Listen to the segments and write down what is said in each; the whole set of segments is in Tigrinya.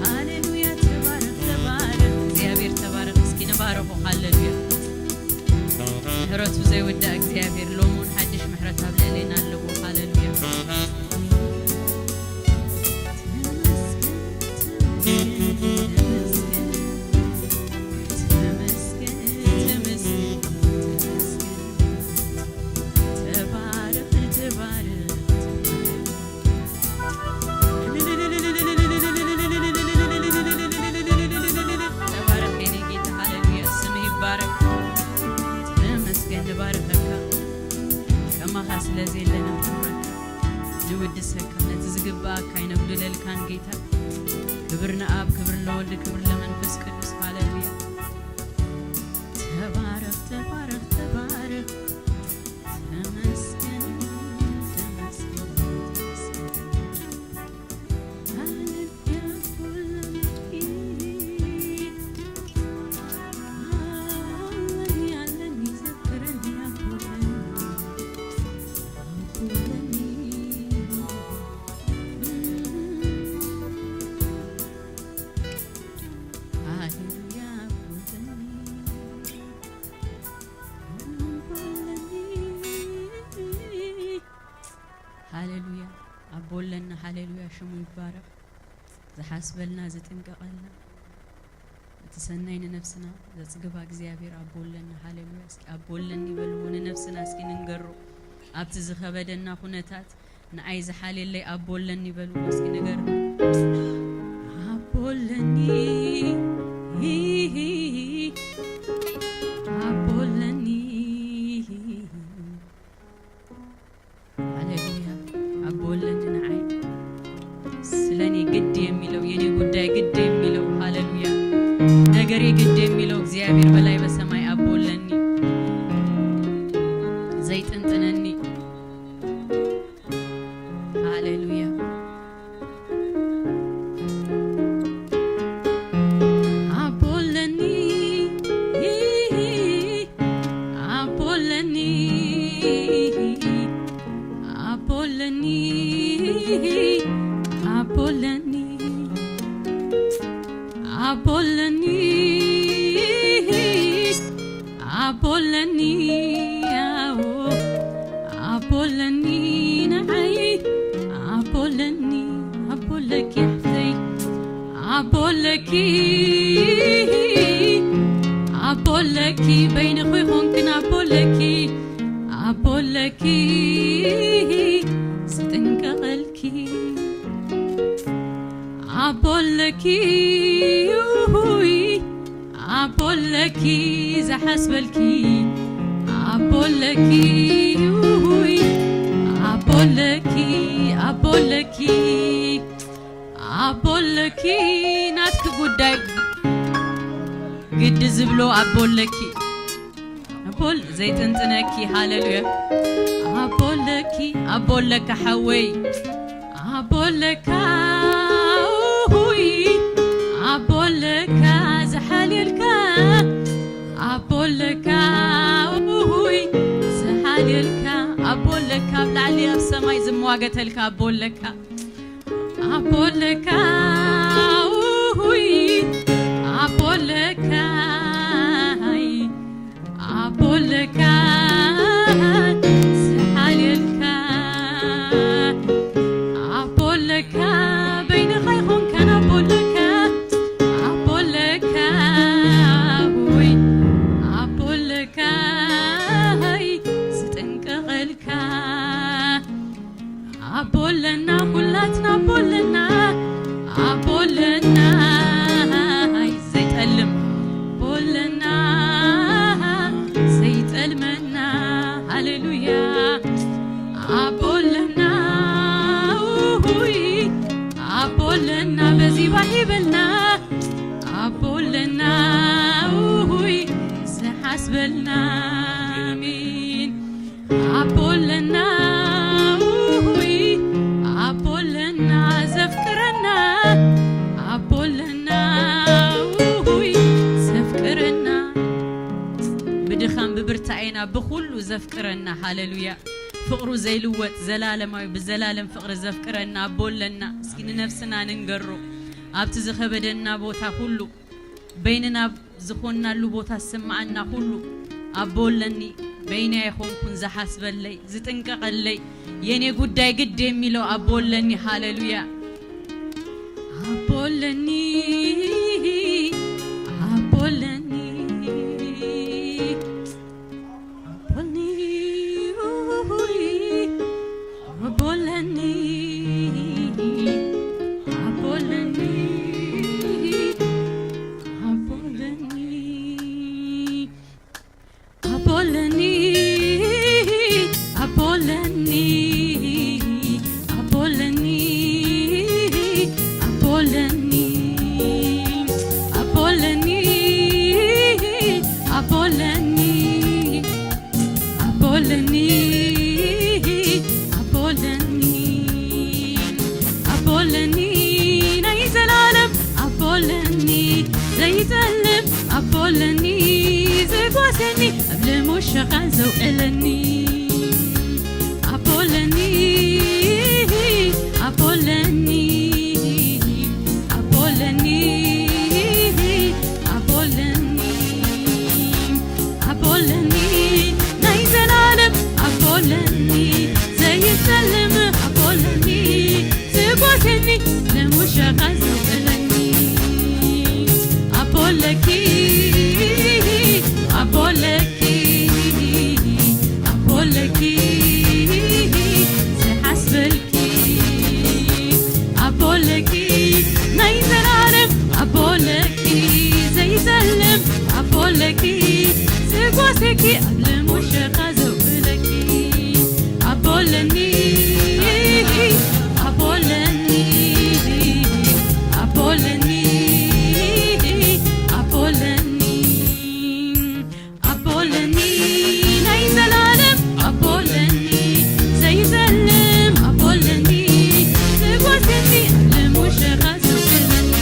ሃሌሉያ፣ ተባረኽ፣ ተባረኽ። እግዚኣብሔር ተባረኽ። እስኪ ንባረኹ። ሃሌሉያ። ምሕረቱ ዘይውዳእ እግዚኣብሔር ሎሙን ሓድሽ ምሕረት ኣብ ልዕሌና ኣለዎ። ሃሌሉያ። ተባረኽ፣ ተባረኽ፣ ተባረኽ። ተባረኽ የኔ ጌታ፣ ሃሌሉያ፣ ስምህ ይባረክ። ተመስገን፣ ንባርኸካ። ከማኻ ስለ ዘየለ ነኽብረካ፣ ንውድሰካ፣ ነቲ ዝግብኣካ ኣይነጉድለልካን ጌታ። ክብር ንኣብ፣ ክብር ለወልድ፣ ክብር ለመንፈስ ቅዱስ። ሃሌሉያ። ተባረኽ፣ ተባረኽ፣ ተባረኽ። ተመስገን፣ ተመስገን፣ ተመስገን። ሃሌሉያ። ኣቦ ኣለና፣ ሃሌሉያ፣ ሽሙ ይባረኽ። ዝሓስበልና፣ ዝጥንቀቐልና፣ እቲ ሰናይ ንነፍስና ዘጽግባ እግዚኣብሔር ኣቦ ኣለና፣ ሃሌሉያ። እስኪ ኣቦ ኣለኒ በልዎ፣ ንነፍስና እስኪ ንንገሮ። ኣብቲ ዝኸበደና ኩነታት ንኣይ ዝሓልየለይ ኣቦ ኣለኒ በልዎ፣ እስኪ ንገርና። ኣቦ ኣለኒ፣ ኣቦ ኣለኒ። ሃሌሉያ። ኣቦ ኣለኒ ንዓይ። ስለኔ ግድ የሚለው፣ የኔ ጉዳይ ግድ የሚለው፣ ሃሌሉያ፣ ነገሬ ግድ የሚለው እግዚአብሔር በላይ በሰማይ ኣቦ ኣለኒ። ዘይጥንጥነኒ። ሃሌሉያ። ኣቦ ኣለኒ፣ ኣቦ ኣለኒ፣ ኣቦ ኣለኒ፣ ኣቦ ኣለኒ፣ ኣቦ ኣለኒ። ኣቦ ኣለኒ፣ ኣዎ፣ ኣቦ ኣለኒ ንዓይ፣ ኣቦ ኣለኒ፣ ኣቦ ኣለኪ ኣሕተይ፣ ኣቦ ኣለኪ፣ ኣቦ ኣለኪ፣ በይንኺ ኮንክን ኣቦ ኣለኪ፣ ኣቦ ኣለኪ፣ ዝጥንቀቐልኪ፣ ኣቦ ኣለኪ፣ ውይ፣ ኣቦ ኣለኪ ዝሓስበልኪ፣ ኣቦ ኣለኪ፣ ውይ፣ ኣቦ ኣለኪ፣ ኣቦ ኣለኪ፣ ኣቦ ኣለኪ፣ ናትኪ ጉዳይ ግዲ ዝብሎ ኣቦ ኣለኪ። ኣቦ ል-፣ ዘይጥንጥነኪ፣ ሃሌሉያ። ኣቦ ኣለኪ፣ ኣቦ ኣለካ ሓወይ። ኣቦ ኣለካ፣ ኡሁይ፣ ኣቦ ኣለካ ዝሓልየልካ፣ ኣቦ ኣለካ፣ ኡሁይ፣ ዝሓልየልካ፣ ኣቦ ኣለካ፣ ኣብ ላዕሊ ኣብ ሰማይ ዝመዋገተልካ ኣቦ ኣለካ። ኣቦ ኣለካ፣ ኡሁይ፣ ኣቦ ኣለካ፣ ኣቦ ኣለካ፣ ዝሓልየልካ፣ ኣቦ ኣለካ፣ በይንኻ ይኹንካን ኣቦለካ ኣቦለካ ወይ ኣቦለካ ዝጥንቀቐልካ ኣቦለና ኩላትና ኣቦለና ኣቦለና ዘይጠልም ኣቦለና ዘይጠልመና ሃሌሉያ ኣቦለና ውይ ኣቦለና በዚ ባሂበልና ኣቦለና ውይ ዝሓስበልና ኣሜን ኣቦለና ውይ ኣቦለና ዘፍቅረና ኣቦለና ውይ ዘፍቅረና ብድኻም ብብርታኤና ብኩሉ ዘፍቅረና ሃሌሉያ ፍቕሩ ዘይልወጥ ዘላለማዊ ብዘላለም ፍቕሪ ዘፍቅረና ኣቦ ኣለና። እስኪ ንነፍስና ንንገሮ ኣብቲ ዝኸበደና ቦታ ኩሉ በይንና ዝኾንናሉ ቦታ ዝስምዓና ኩሉ ኣቦ ኣለኒ በይነይ ኣይኾንኩን ዝሓስበለይ ዝጥንቀቐለይ የኔ ጉዳይ ግድ የሚለው ኣቦ ኣለኒ ሃሌሉያ ኣቦ ኣለኒ ኣቦ ኣለኒ ኣቦለኒ ኣቦለኒ ኣቦለኒ ናይ ዘላለም ኣቦለኒ ዘይጠልም ኣቦለኒ ዝጓሰኒ ኣብ ልሙሸኻ ዘውዕለኒ ኣቦለኒ ኣቦለኒ ኣቦለኒ ኣቦለኒ ኣቦለኒ ናይ ዘላለም ኣቦለኒ ዘይጸልም ኣቦለኒ ዝጓሰኒ ለሙሸኻ ዘውዕለኒ ኣቦለኪ ኣቦለኪ ኣቦለኪ ዝሓስበልኪ ኣቦለኪ ናይ ዘላለም ኣቦለኪ ዘይዘልም ኣቦለኪ ዝጓሰኪ ኣብ ልሙሸኻ ዘውዕለኪ ኣቦለኒ ኣቦለኒ ኣቦለኒ ኣቦለኒ ኣቦለኒ ናይ ዘላለም ኣቦለኒ ዘይዘልም ኣቦለኒ ዝጓሰኒ ልሙሸኻ ዘውዕለኒ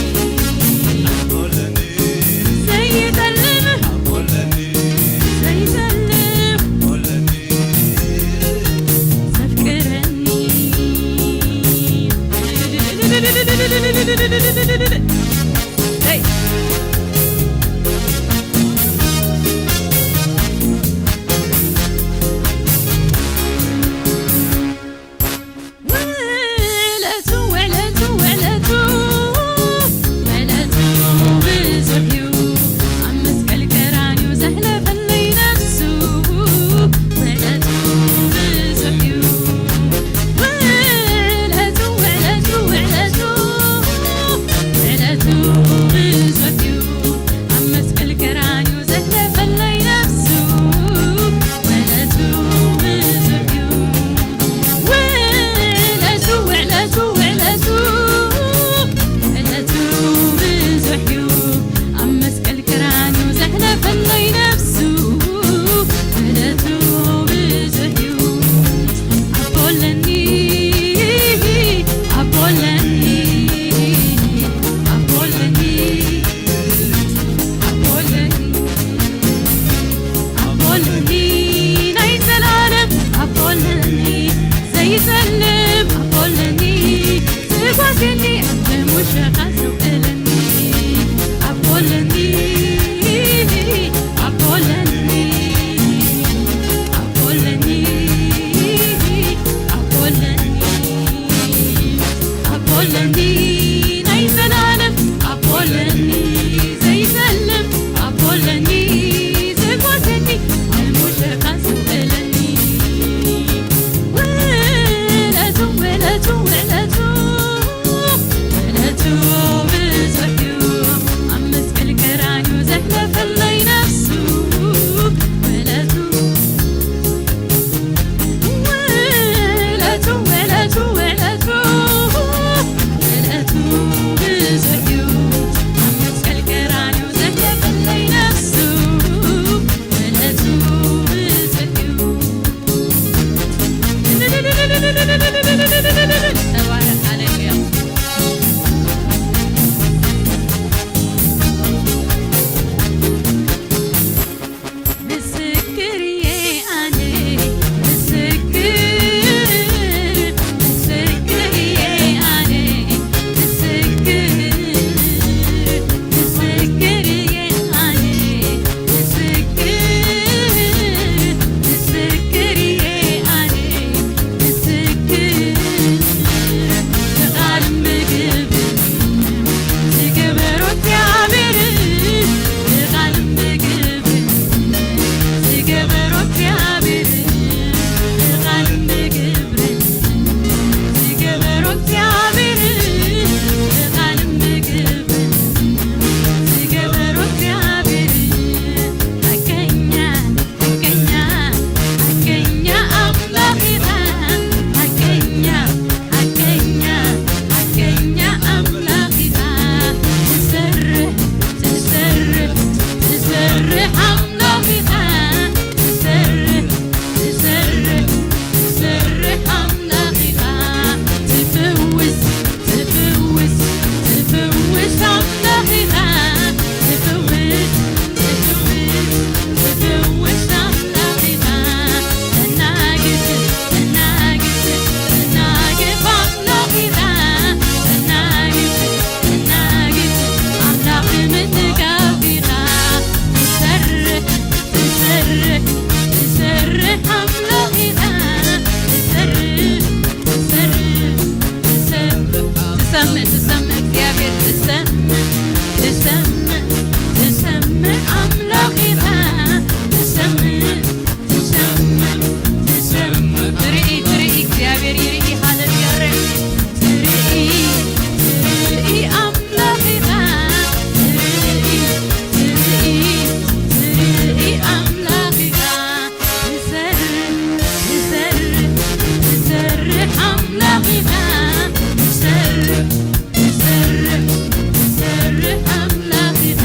ዘይጠልም ዘይጠልም ዘፍቅረኒ ናይ ዘላለም ኣቦ ኣለኒ፣ ዘይሰልም ኣቦ ኣለኒ፣ ዝጓሰኒ፣ ኣብ ሙሸኻ ዝውዕለኒ። ውዕለቱ፣ ውዕለቱ፣ ውዕለቱ፣ ውዕለቱ ብዙሕ እዩ፣ ኣብ መስቀል ቀራንዮ ዘሕለፈለይ ነፍሱ። ውዕለቱ፣ ውዕለቱ፣ ውዕለቱ፣ ውዕለቱ፣ ውዕለቱ ብዙሕ እዩ፣ ኣብ መስቀል ቀራንዮ ዘሕለፈለይ ነፍሱ። ውዕለቱ ብዙሕ እዩ። ተባረኽ፣ ሃሌሉያ። ምስክር እየ ኣነ፣ ምስክር፣ ምስክር እየ ኣነ፣ ምስክር፣ ምስክር እየ ኣነ፣ ምስክር፣ ምስክር እየ ኣነ፣ ምስክር፣ ብቓል ምግብ ዝገበሮ እግዚኣብሔር፣ ብቓል ምግብ ዝገበሮ እግዚኣብሔር፣ ብቓል ምግብ ዝገበሮ እግዚኣብሔር፣ ብቓል ምግብ ዝገበሮ እግዚኣብሔር፣ ሓቀኛ ሓቀኛ፣ ሓቀኛ ኣምላኽ ኢኻ። ሓቀኛ፣ ሓቀኛ፣ ሓቀኛ ኣምላኽ ኢኻ። ትሰርሕ፣ ትሰርሕ፣ ትሰርሕ ኣምላኽ ኢኻ። ትሰርሕ፣ ትሰርሕ፣ ትሰርሕ ኣምላኽ ኢኻ። ትፍውስ፣ ትፍውስ፣ ትፍውስ ኣምላኽ ኢኻ። ትፍውስ፣ ትፍውስ፣ ትፍውስ ኣምላኽ ኢኻ። ተናግፍ፣ ተናግፍ፣ ተናግፍ ኣምላኽ ኢኻ። ተናግፍ፣ ተናግፍ ኣምላኽ ምትጋፍ ኢኻ። ትሰርሕ፣ ትሰርሕ፣ ትሰርሕ ኣምላኽ ኢኻ። ትሰርሕ፣ ትሰርሕ፣ ትሰርሕ። ትሰምዕ፣ ትሰምዕ እግዚኣብሔር፣ ትሰምዕ፣ ትሰምዕ፣ ትሰምዕ ኣምላኽ ኢኻ። ትሰምዕ፣ ትሰምዕ፣ ትሰምዕ። ትርኢ፣ ትርኢ እግዚኣብሔር ይርኢ። ሃሌሉያ። ትርኢ፣ ትርኢ ኣምላኽ ኢኻ። ትርኢ፣ ትርኢ፣ ትርኢ ኣምላኽ ኢኻ። ትሰርሕ፣ ትሰርሕ፣ ትሰርሕ ኣምላኽ ኢኻ። ትሰርሕ፣ ትሰርሕ፣ ትሰርሕ ኣምላኽ ኢኻ።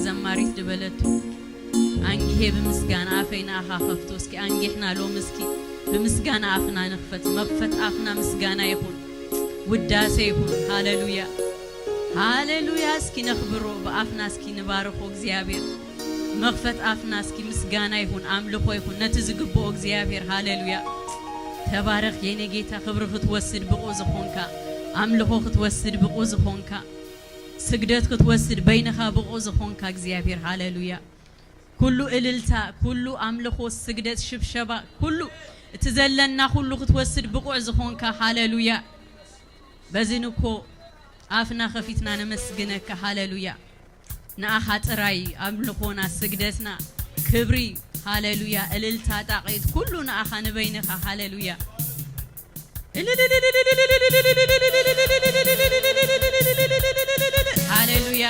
ዘማሪት ዝበለቱ፣ ኣንጊሄ ብምስጋና ኣፈይ ንኣኻ ከፍቶ። እስኪ ኣንጊሕና ሎም እስኪ ብምስጋና ኣፍና ንኽፈት። መኽፈት ኣፍና ምስጋና ይኹን፣ ውዳሴ ይኹን። ሃሌሉያ፣ ሃሌሉያ። እስኪ ነኽብሮ ብኣፍና፣ እስኪ ንባርኾ እግዚኣብሔር። መኽፈት ኣፍና እስኪ ምስጋና ይኹን፣ ኣምልኾ ይኹን ነቲ ዝግብኦ እግዚኣብሔር። ሃሌሉያ። ተባረኽ የኔ ጌታ፣ ክብሪ ክትወስድ ብቑ ዝኾንካ፣ ኣምልኾ ክትወስድ ብቑ ዝኾንካ፣ ስግደት ክትወስድ በይንኻ ብቑ ዝኾንካ እግዚኣብሔር። ሃሌሉያ። ኩሉ እልልታ፣ ኩሉ ኣምልኾ፣ ስግደት፣ ሽብሸባ፣ ኩሉ እቲ ዘለና ኩሉ ክትወስድ ብቑዕ ዝኾንካ። ሃሌሉያ። በዚ ንኮ ኣፍና ከፊትና ነመስግነካ። ሃሌሉያ። ንኣኻ ጥራይ ኣምልኾና፣ ስግደትና፣ ክብሪ፣ ሃሌሉያ፣ እልልታ፣ ጣቕዒት፣ ኩሉ ንኣኻ ንበይንኻ። ሃሌሉያ። ሃሌሉያ።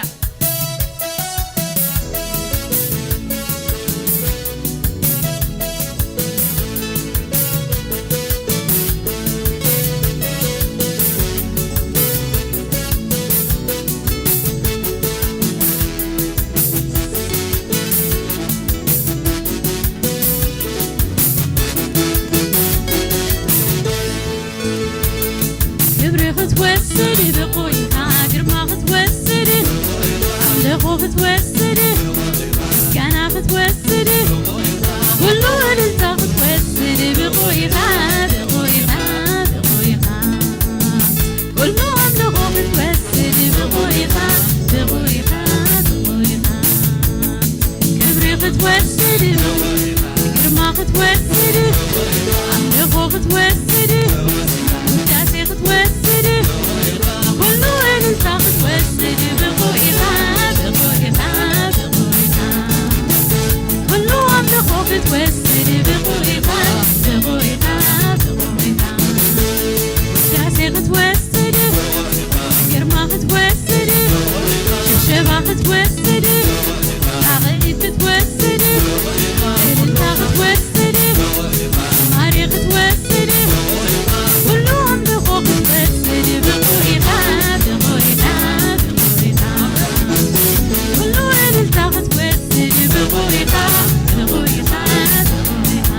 ክብሪ ክትወስድ ብቑ ኢኻ፣ ግርማ ክትወስድ፣ ኣምልኾ ክትወስድ፣ ምስጋና ክትወስድ፣ ኩሉ እልልታ ክትወስድ ብቑ ኢኻ፣ ብቑ ኢኻ፣ ብቑ ኢኻ። ኩሉ ኣምልኾ ክትወስድ ብቑ ኢኻ፣ ብቑ ኢኻ፣ ብቑ ኢኻ። ክብሪ ክትወስድ፣ ግርማ ክትወስድ፣ ኣምልኾ ክትወስድ፣ ውዳሴ ክትወስድ፣ ኩሉ እልልታ ክትወስድ ብቑ ኢኻ፣ ብቑ ኢኻ፣ ብቑ ኢኻ። ኩሉ ኣምልኾ ክትወስድ ብቑ ኢኻ፣ ብቑ ኢኻ፣ ብቑ ኢኻ። ውዳሴ ክትወስድ፣ ግርማ ክትወስድ፣ ሽብሸባ ክትወስድ፣ ጣቕዒት ክትወስድ፣ እልልታ ክትወስድ፣ ዝማሬ ክትወስድ፣ ኩሉ ኣምልኾ ክትወስድ ብቑ ኢኻ፣ ብቑ ኢኻ፣ ብቑ ኢኻ። ኩሉ እልልታ ክትወስድ ብቑ ኢኻ፣ ብቑ ኢኻ፣ ብቑ ኢኻ።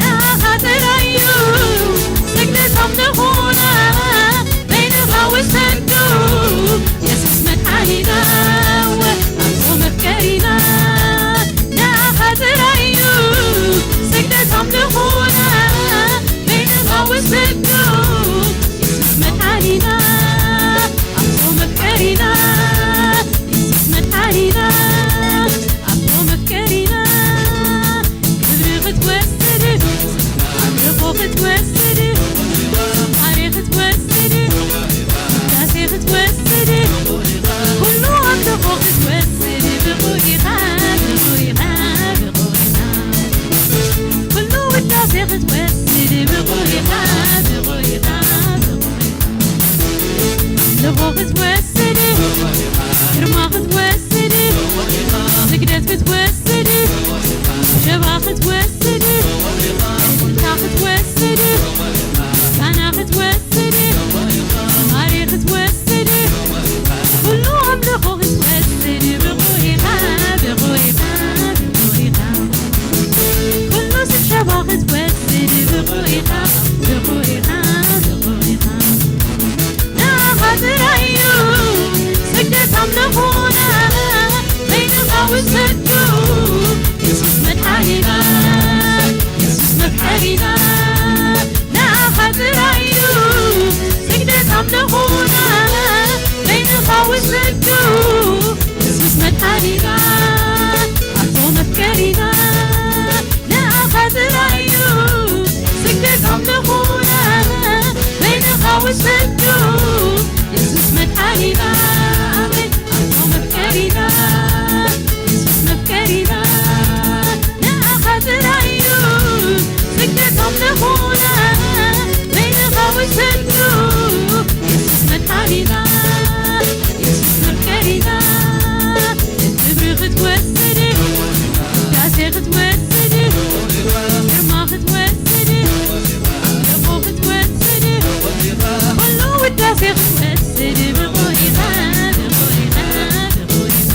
ንኣኻ ጥራይ እዩ ስግደት ኣምልኾና፣ በይንኻ ውሰዱ የሱስ መድሓኒና፣ ኣቦ መፍቀሪና። ንኣኻ ጥራይ እዩ ስግደት ኣምልኾና፣ በይንኻ ውሰዱ የሱስ መድሓኒና፣ ኣቦ መፍቀሪና፣ የሱስ መድሓኒና፣ ኣቦ መፍቀሪና። ክብሪ ክትወስድ፣ ኣምልኾ ክትወስድ፣ ዝማሬ ክትወስድ፣ ውዳሴ ክትወስድ፣ ኩሉ ኣምልኾ ክትወስድ ብቑ ኢኻ፣ ብቑ ኢኻ፣ ብቑ ኢኻ። ኩሉ ውዳሴ ክትወስድ ብቑ ኢኻ፣ ብቑ ኢኻ፣ ብቑ ኢኻ። ኣምልኾ ክትወስድ፣ ግርማ ክትወስድ፣ ስግደት ክትወስድ፣ ሽብሸባ ክትወስድ፣ እልልታ ክትወስድ፣ ምስጋና ክትወስድ፣ ዝማሬ ክትወስድ፣ ኩሉ ኣምልኾ ክትወስድ ብቑ ኢኻ፣ ብቑ ኢኻ፣ ብቑ ኢኻ። ኩሉ ሽብሸባ ክትወስድ ብቑ ኢኻ፣ ብቑ ኢኻ፣ ብቑ ኢኻ። ንኣኻ ጥራይ እዩ ስግደት ኣምልኾና፣ በይንኻ ውሰዱ የሱስ መድሓኒና፣ የሱስ መፍቀሪና። ንኣኻ ጥራይ እዩ ስግደት ኣምልኾና፣ በይንኻ ውሰዱ የሱስ መድሓኒና፣ ኣቦ መፍቀሪና። ንኣኻ ጥራይ እዩ ስግደት ኣምልኾና፣ በይንኻ ውሰዱ የሱስ መድሓኒና፣ ኣሜን፣ ኣቦ መፍቀሪና፣ የሱስ መፍቀሪና። ንኣኻ ጥራይ እዩ ስግደት ኣምልኾና፣ በይንኻ ውሰዱ የሱስ መድሓኒና፣ የሱስ መፍቀሪና። ክብሪ ክትወስድ፣ ውዳሴ ክትወስድ፣ ግርማ ክትወስድ፣ ኣምልኾ ክትወስድ፣ ኩሉ ውዳሴ ክትወስድ ብቑ ኢኻ፣ ብቑ ኢኻ፣ ብቑ ኢኻ።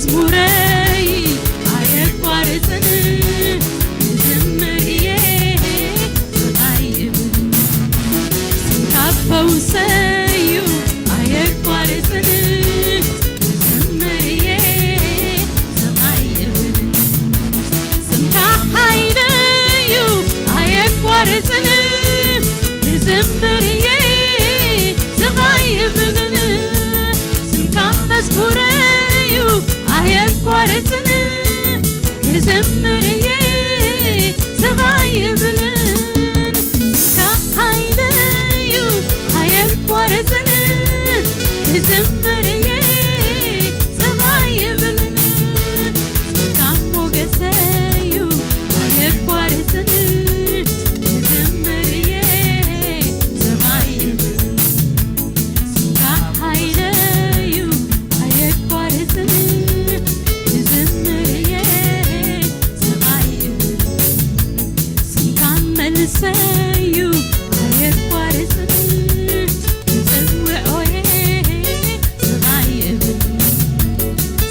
መዝሙረይ ኣየቋርጽን፣ ክዝምር እየ ስቕ ኣይብልን። ስምካ ፈውሰይ እዩ ኣየቋርጽን፣ ክዝምር እየ ስቕ ኣይብልን። ስምካ ሓይለይ እዩ ኣየቋርጽን፣ ክዝምር እየ ስቕ ኣይብልን። ስምካ መዝሙረይ እዩ ኣየቋርጽን፣ ክዝምር እየ ስቕ ኣይብልን። ስምካ ሓይለይ እዩ ኣየቋርጽን፣ ክዝምር እየ ስቕ ኣይብልን። ስምካ ሞገሰይ እዩ ኣየቋርጽን፣ ክዝምር እየ ስቕ ኣይብልን። ስምካ ሓይለይ እዩ ኣየቋርጽን፣ ክዝምር እየ ስቕ ኣይብልን። ስምካ መልሰይ እዩ ኣየቋርጽን፣ ክጽውዖ እየ ስቕ ኣይብልን።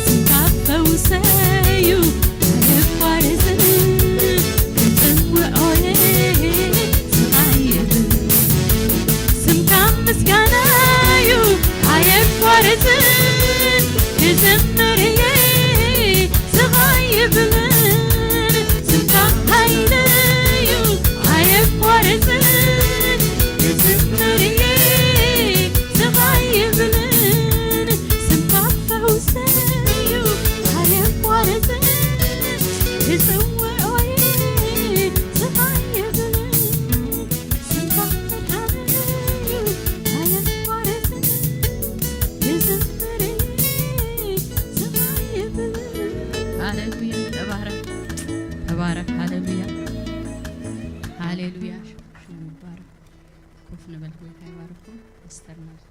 ስምካ ፈውሰይ እዩ ኣየቋርጽን፣ ክጽውዖ እየ ስቕ ኣይብልን። ስምካ ምስጋና እዩ ኣየቋርጽን፣ ክዝምር እየ ስቕ ኣይብልን። ስምካ ሓይለይ እዩ ኣየቋርጽን፣ ክዝምር እየ ስቕ ኣይብልን። ስምካ ፈውሰይ እዩ ኣየቋርጽን፣ ክጽውዖ እየ ስቕ ኣይብልን። ስምካ መድሓኒ እዩ ኣየቋርጽን፣ ክዝምር እየ ስቕ ኣይብልን። ሃሌሉያ፣ ተባረክ፣ ተባረክ። ሃሌሉያ፣ ሃሌሉያ። ሽሙ ይባረክ። ኮፍ ንበል፣ ጎይታ ይባርኩም። ፓስተር ናዚ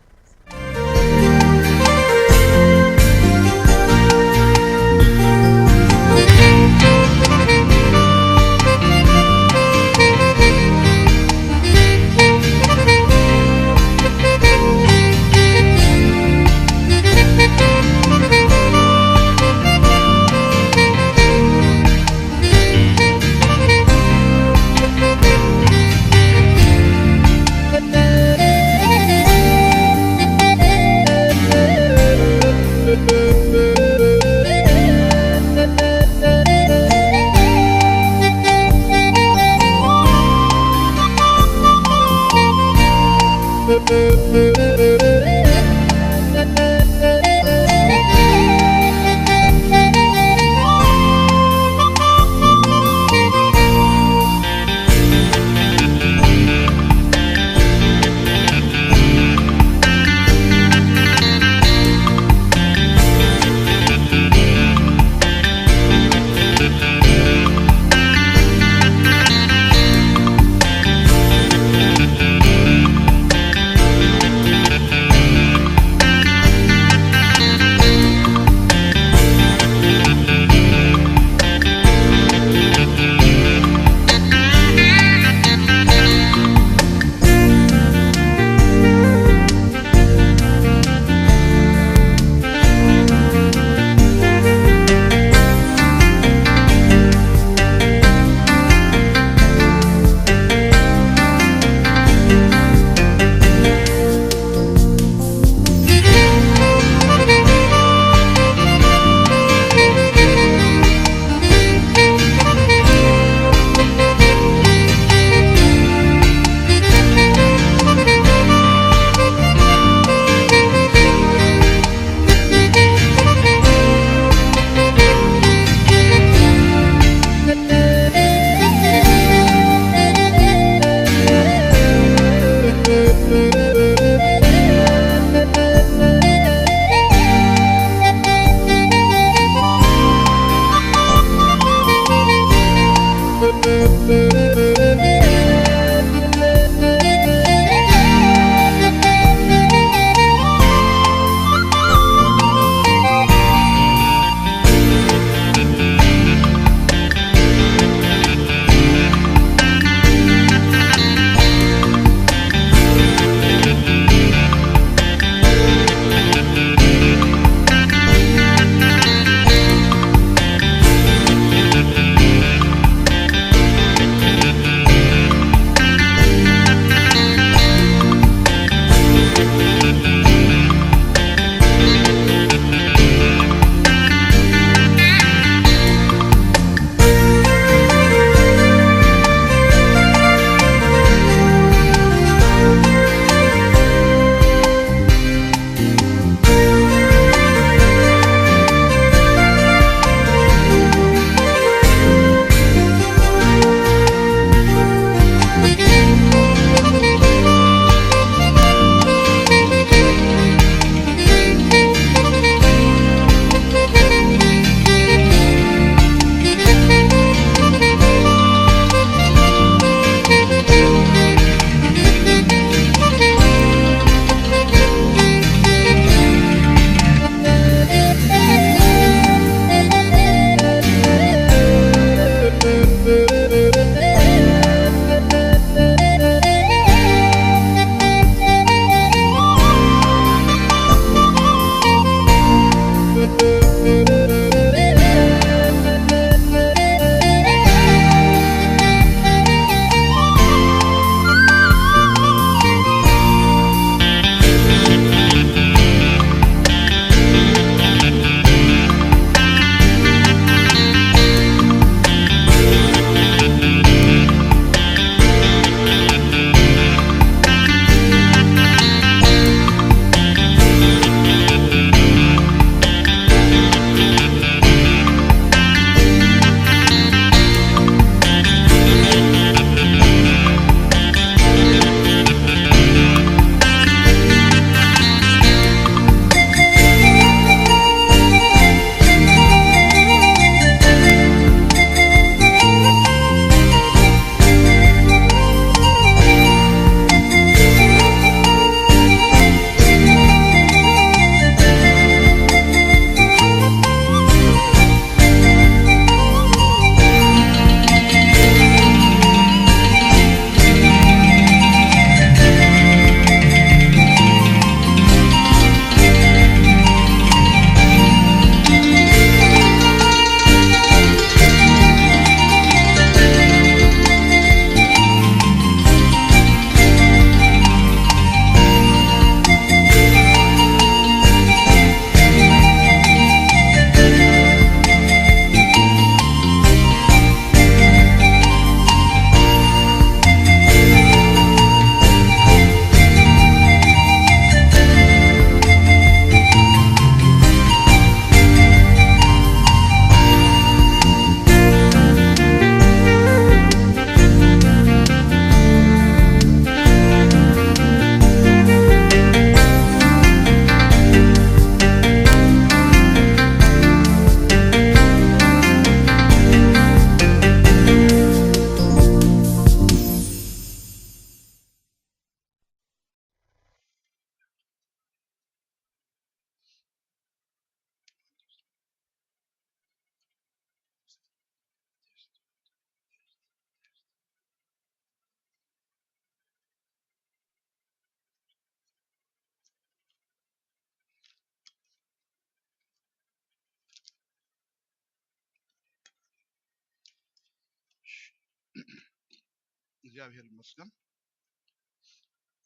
እግዚኣብሔር ይመስገን።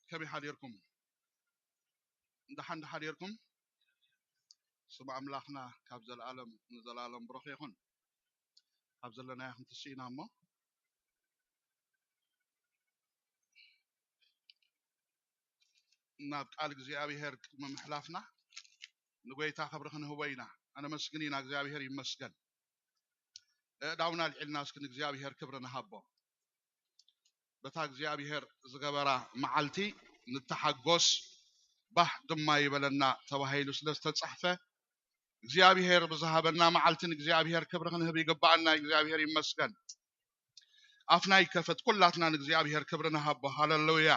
ከመይ ሓዲርኩም? ደሓን ዶ ሓዲርኩም? ስም ኣምላኽና ካብ ዘለኣለም ንዘለኣለም ብሩኽ ይኹን። ካብ ዘለናዮ ክንትስእ ኢና እሞ፣ ናብ ቃል እግዚኣብሔር ቅድሚ ምሕላፍና ንጎይታ ክብሪ ክንህቦ ኢና። ኣነመስግን ኢና፣ እግዚኣብሔር ይመስገን። ኣእዳውና ኣልዒልና እስኪ ንእግዚኣብሔር ክብሪ ንሃቦ። በታ እግዚኣብሔር ዝገበራ መዓልቲ ንተሓጎስ፣ ባህ ድማ ይበለና ተባሂሉ ስለ ዝተጻሕፈ፣ እግዚኣብሔር ብዝሃበና መዓልቲ ንእግዚኣብሔር ክብሪ ክንህብ ይግባኣና። እግዚኣብሔር ይመስገን። ኣፍና ይከፈት፣ ኩላትና ንእግዚኣብሔር ክብሪ ንሃቦ። ሃለሉያ።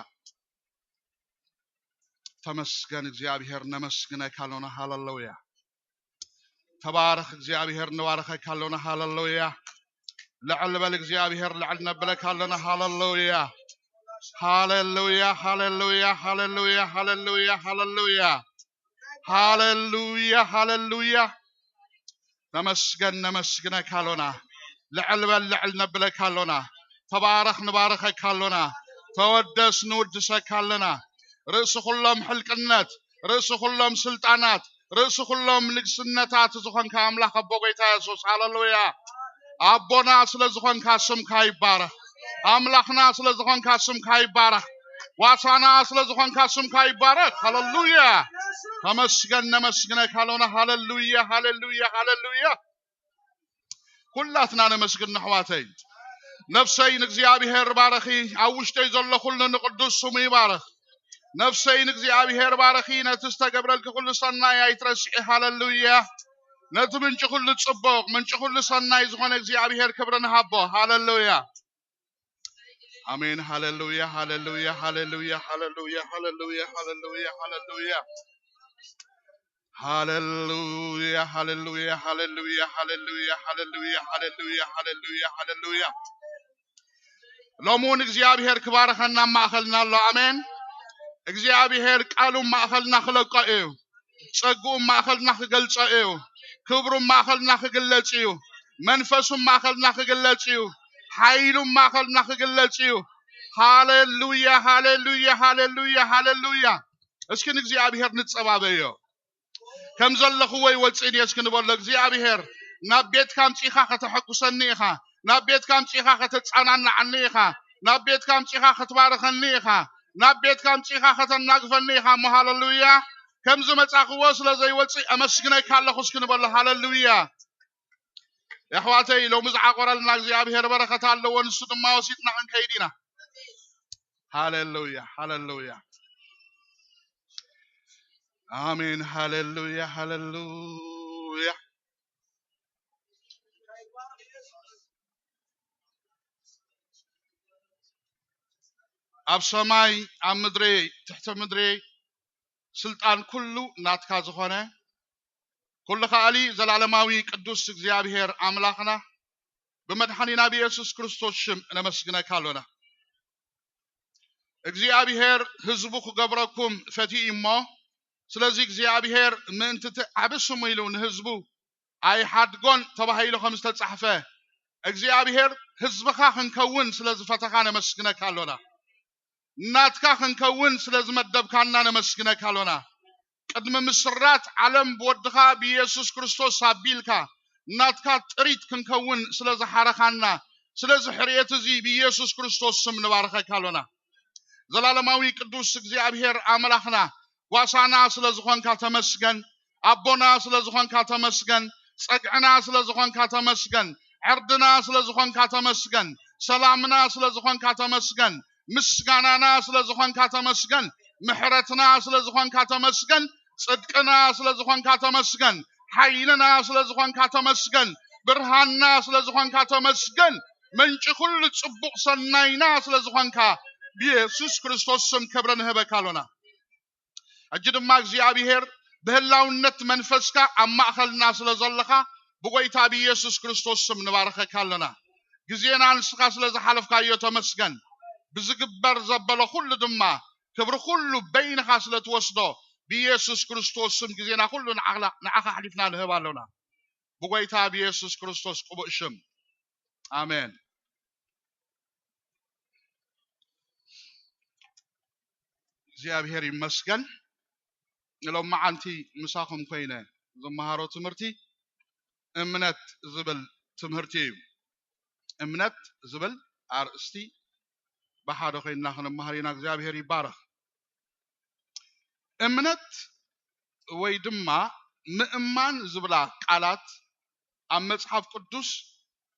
ተመስገን እግዚኣብሔር፣ ነመስግነካ ኣሎና። ሃለሉያ። ተባረኽ እግዚኣብሔር፣ ንባረኸካ ኣሎና። ሃለሉያ። ልዕል በል እግዚኣብሔር፣ ልዕል ነብለካ ኣሎና። ሃለሉያ። ሃለሉያ፣ ሃለሉያ፣ ሃለሉያ፣ ሃለሉያ፣ ሃለሉያ። ሃለሉያ፣ ሃለሉያ። ነመስገን፣ ነመስግነካ ኣሎና። ልዕል በል፣ ልዕል ነብለካ ኣሎና። ተባረኽ፣ ንባረኸካ ኣሎና። ተወደስ፣ ንውድሰካ ኣለና። ርእሲ ኩሎም ሕልቅነት፣ ርእሲ ኩሎም ስልጣናት፣ ርእሲ ኩሎም ንግስነታት ዝኾንካ ኣምላኽ ኣቦ ጎይታ የሱስ፣ ሃለሉያ። ኣቦና ስለ ዝኾንካ ስምካ ይባረኽ። ኣምላኽና ስለ ዝኾንካ ስምካ ይባረኽ። ዋሳና ስለ ዝኾንካ ስምካ ይባረኽ። ሃለሉያ። ተመስገን፣ ነመስግነካ ኣሎና። ሃለሉያ፣ ሃለሉያ፣ ሃለሉያ። ኩላትና ነመስግን ኣሕዋተይ። ነፍሰይ ንእግዚኣብሔር ባረኺ፣ ኣብ ውሽጠይ ዘሎ ኩሉ ንቅዱስ ስሙ ይባረኽ። ነፍሰይ ንእግዚኣብሔር ባረኺ፣ ነቲ ዝተገብረልኪ ኩሉ ሰናይ ኣይትረስዒ። ሃለሉያ። ነቲ ምንጪ ኩሉ ጽቡቕ፣ ምንጪ ኩሉ ሰናይ ዝኾነ እግዚኣብሔር ክብሪ ንሃቦ። ሃለሉያ። ኣሜን። ሃለሉያ፣ ሃለሉያ፣ ሃለሉያ፣ ሃለሉያ፣ ሃለሉያ፣ ሃለሉያ፣ ሃለሉያ። ሃለሉያ፣ ሃለሉያ፣ ሃለሉያ፣ ሃለሉያ፣ ሃለሉያ፣ ሃለሉያ፣ ሃለሉያ፣ ሃለሉያ። ሎሚ እውን እግዚኣብሔር ክባረኸና ኣብ ማእኸልና ኣሎ። ኣሜን። እግዚኣብሔር ቃሉ ኣብ ማእኸልና ክለቆ እዩ። ጸግኡ ኣብ ማእኸልና ክገልጾ እዩ። ክብሩ ኣብ ማእኸልና ክግለጽ እዩ። መንፈሱ ኣብ ማእኸልና ክግለጽ እዩ። ሓይሉ ኣብ ማእኸልና ክግለጽ እዩ። ሃሌሉያ፣ ሃሌሉያ፣ ሃሌሉያ፣ ሃሌሉያ። እስኪ ንእግዚኣብሔር ንጸባበዮ። ከም ዘለኽዎ ይወጽእ ድየ እስኪ ንበሎ። እግዚኣብሔር ናብ ቤትካ ኣምጺእኻ ከተሐጉሰኒ ኢኻ። ናብ ቤትካ ኣምጺእኻ ከተጸናንዓኒ ኢኻ። ናብ ቤትካ ኣምጺእኻ ክትባርኸኒ ኢኻ። ናብ ቤትካ ኣምጺእኻ ከተናግፈኒ ኢኻ እሞ ሃሌሉያ። ከም ዝመጻኽዎ ስለ ዘይወጽእ ኣመስግነካ ኣለኹ እስኪ ንበሎ። ሃሌሉያ። የሕዋተይ ሎሚ ዝዓቆረልና እግዚኣብሔር በረኸት ኣለዎ። ንሱ ድማ ወሲድና ክንከይድ ኢና። ሃሌሉያ፣ ሃሌሉያ። ኣሜን። ሃሌሉያ፣ ሃሌሉያ። ኣብ ሰማይ፣ ኣብ ምድሪ፣ ትሕቲ ምድሪ ስልጣን ኩሉ ናትካ ዝኾነ ኩሉ ከኣሊ ዘላለማዊ ቅዱስ እግዚኣብሔር ኣምላኽና ብመድሓኒና ብየሱስ ክርስቶስ ሽም ነመስግነካ ኣሎና። እግዚኣብሔር ህዝቡ ክገብረኩም ፈትዩ እሞ፣ ስለዚ እግዚኣብሔር ምእንቲ እቲ ዓቢ ስሙ ኢሉ ንህዝቡ ኣይሓድጎን ተባሂሉ ከም ዝተጻሕፈ፣ እግዚኣብሔር ህዝብኻ ክንከውን ስለ ዝፈተኻ ነመስግነካ ኣሎና። ናትካ ክንከውን ስለ ዝመደብካና ነመስግነካ ኣሎና። ቅድሚ ምስራት ዓለም ብወድኻ ብኢየሱስ ክርስቶስ ኣቢልካ ናትካ ጥሪት ክንከውን ስለ ዝሓረኻና፣ ስለዚ ሕርየት እዚ ብኢየሱስ ክርስቶስ ስም ንባርኸካ ኣሎና። ዘላለማዊ ቅዱስ እግዚኣብሔር ኣምላኽና፣ ጓሳና ስለ ዝኾንካ ተመስገን። ኣቦና ስለ ዝኾንካ ተመስገን። ጸግዕና ስለ ዝኾንካ ተመስገን። ዕርድና ስለ ዝኾንካ ተመስገን። ሰላምና ስለ ዝኾንካ ተመስገን። ምስጋናና ስለ ዝኾንካ ተመስገን። ምሕረትና ስለ ዝኾንካ ተመስገን። ጽድቅና ስለ ዝኾንካ ተመስገን። ሓይልና ስለ ዝኾንካ ተመስገን። ብርሃንና ስለ ዝኾንካ ተመስገን። ምንጪ ኩሉ ጽቡቕ ሰናይና ስለ ዝኾንካ ብየሱስ ክርስቶስ ስም ክብሪ ንህበካ ኣሎና። ሕጂ ድማ እግዚኣብሔር ብህላውነት መንፈስካ ኣብ ማእኸልና ስለ ዘለኻ ብጎይታ ብኢየሱስ ክርስቶስ ስም ንባርኸካ ኣለና። ግዜና ንስኻ ስለ ዝሓለፍካዮ ተመስገን። ብዝግበር ዘበሎ ኩሉ ድማ ክብሪ ኩሉ በይንኻ ስለ ትወስዶ ብኢየሱስ ክርስቶስ ስም ግዜና ኩሉ ንዓኽላ-፣ ንዓኻ ኣሕሊፍና ንህብ ኣሎና። ብጎይታ ብኢየሱስ ክርስቶስ ቅቡእ ሽም። ኣሜን። እግዚኣብሔር ይመስገን። ሎማዓንቲ ምሳኹም ኮይነ ዝመሃሮ ትምህርቲ እምነት ዝብል ትምህርቲ እዩ። እምነት ዝብል ኣርእስቲ ብሓደ ኮይንና ክንመሃር ኢና። እግዚኣብሔር ይባረኽ። እምነት ወይ ድማ ምእማን ዝብላ ቃላት ኣብ መጽሓፍ ቅዱስ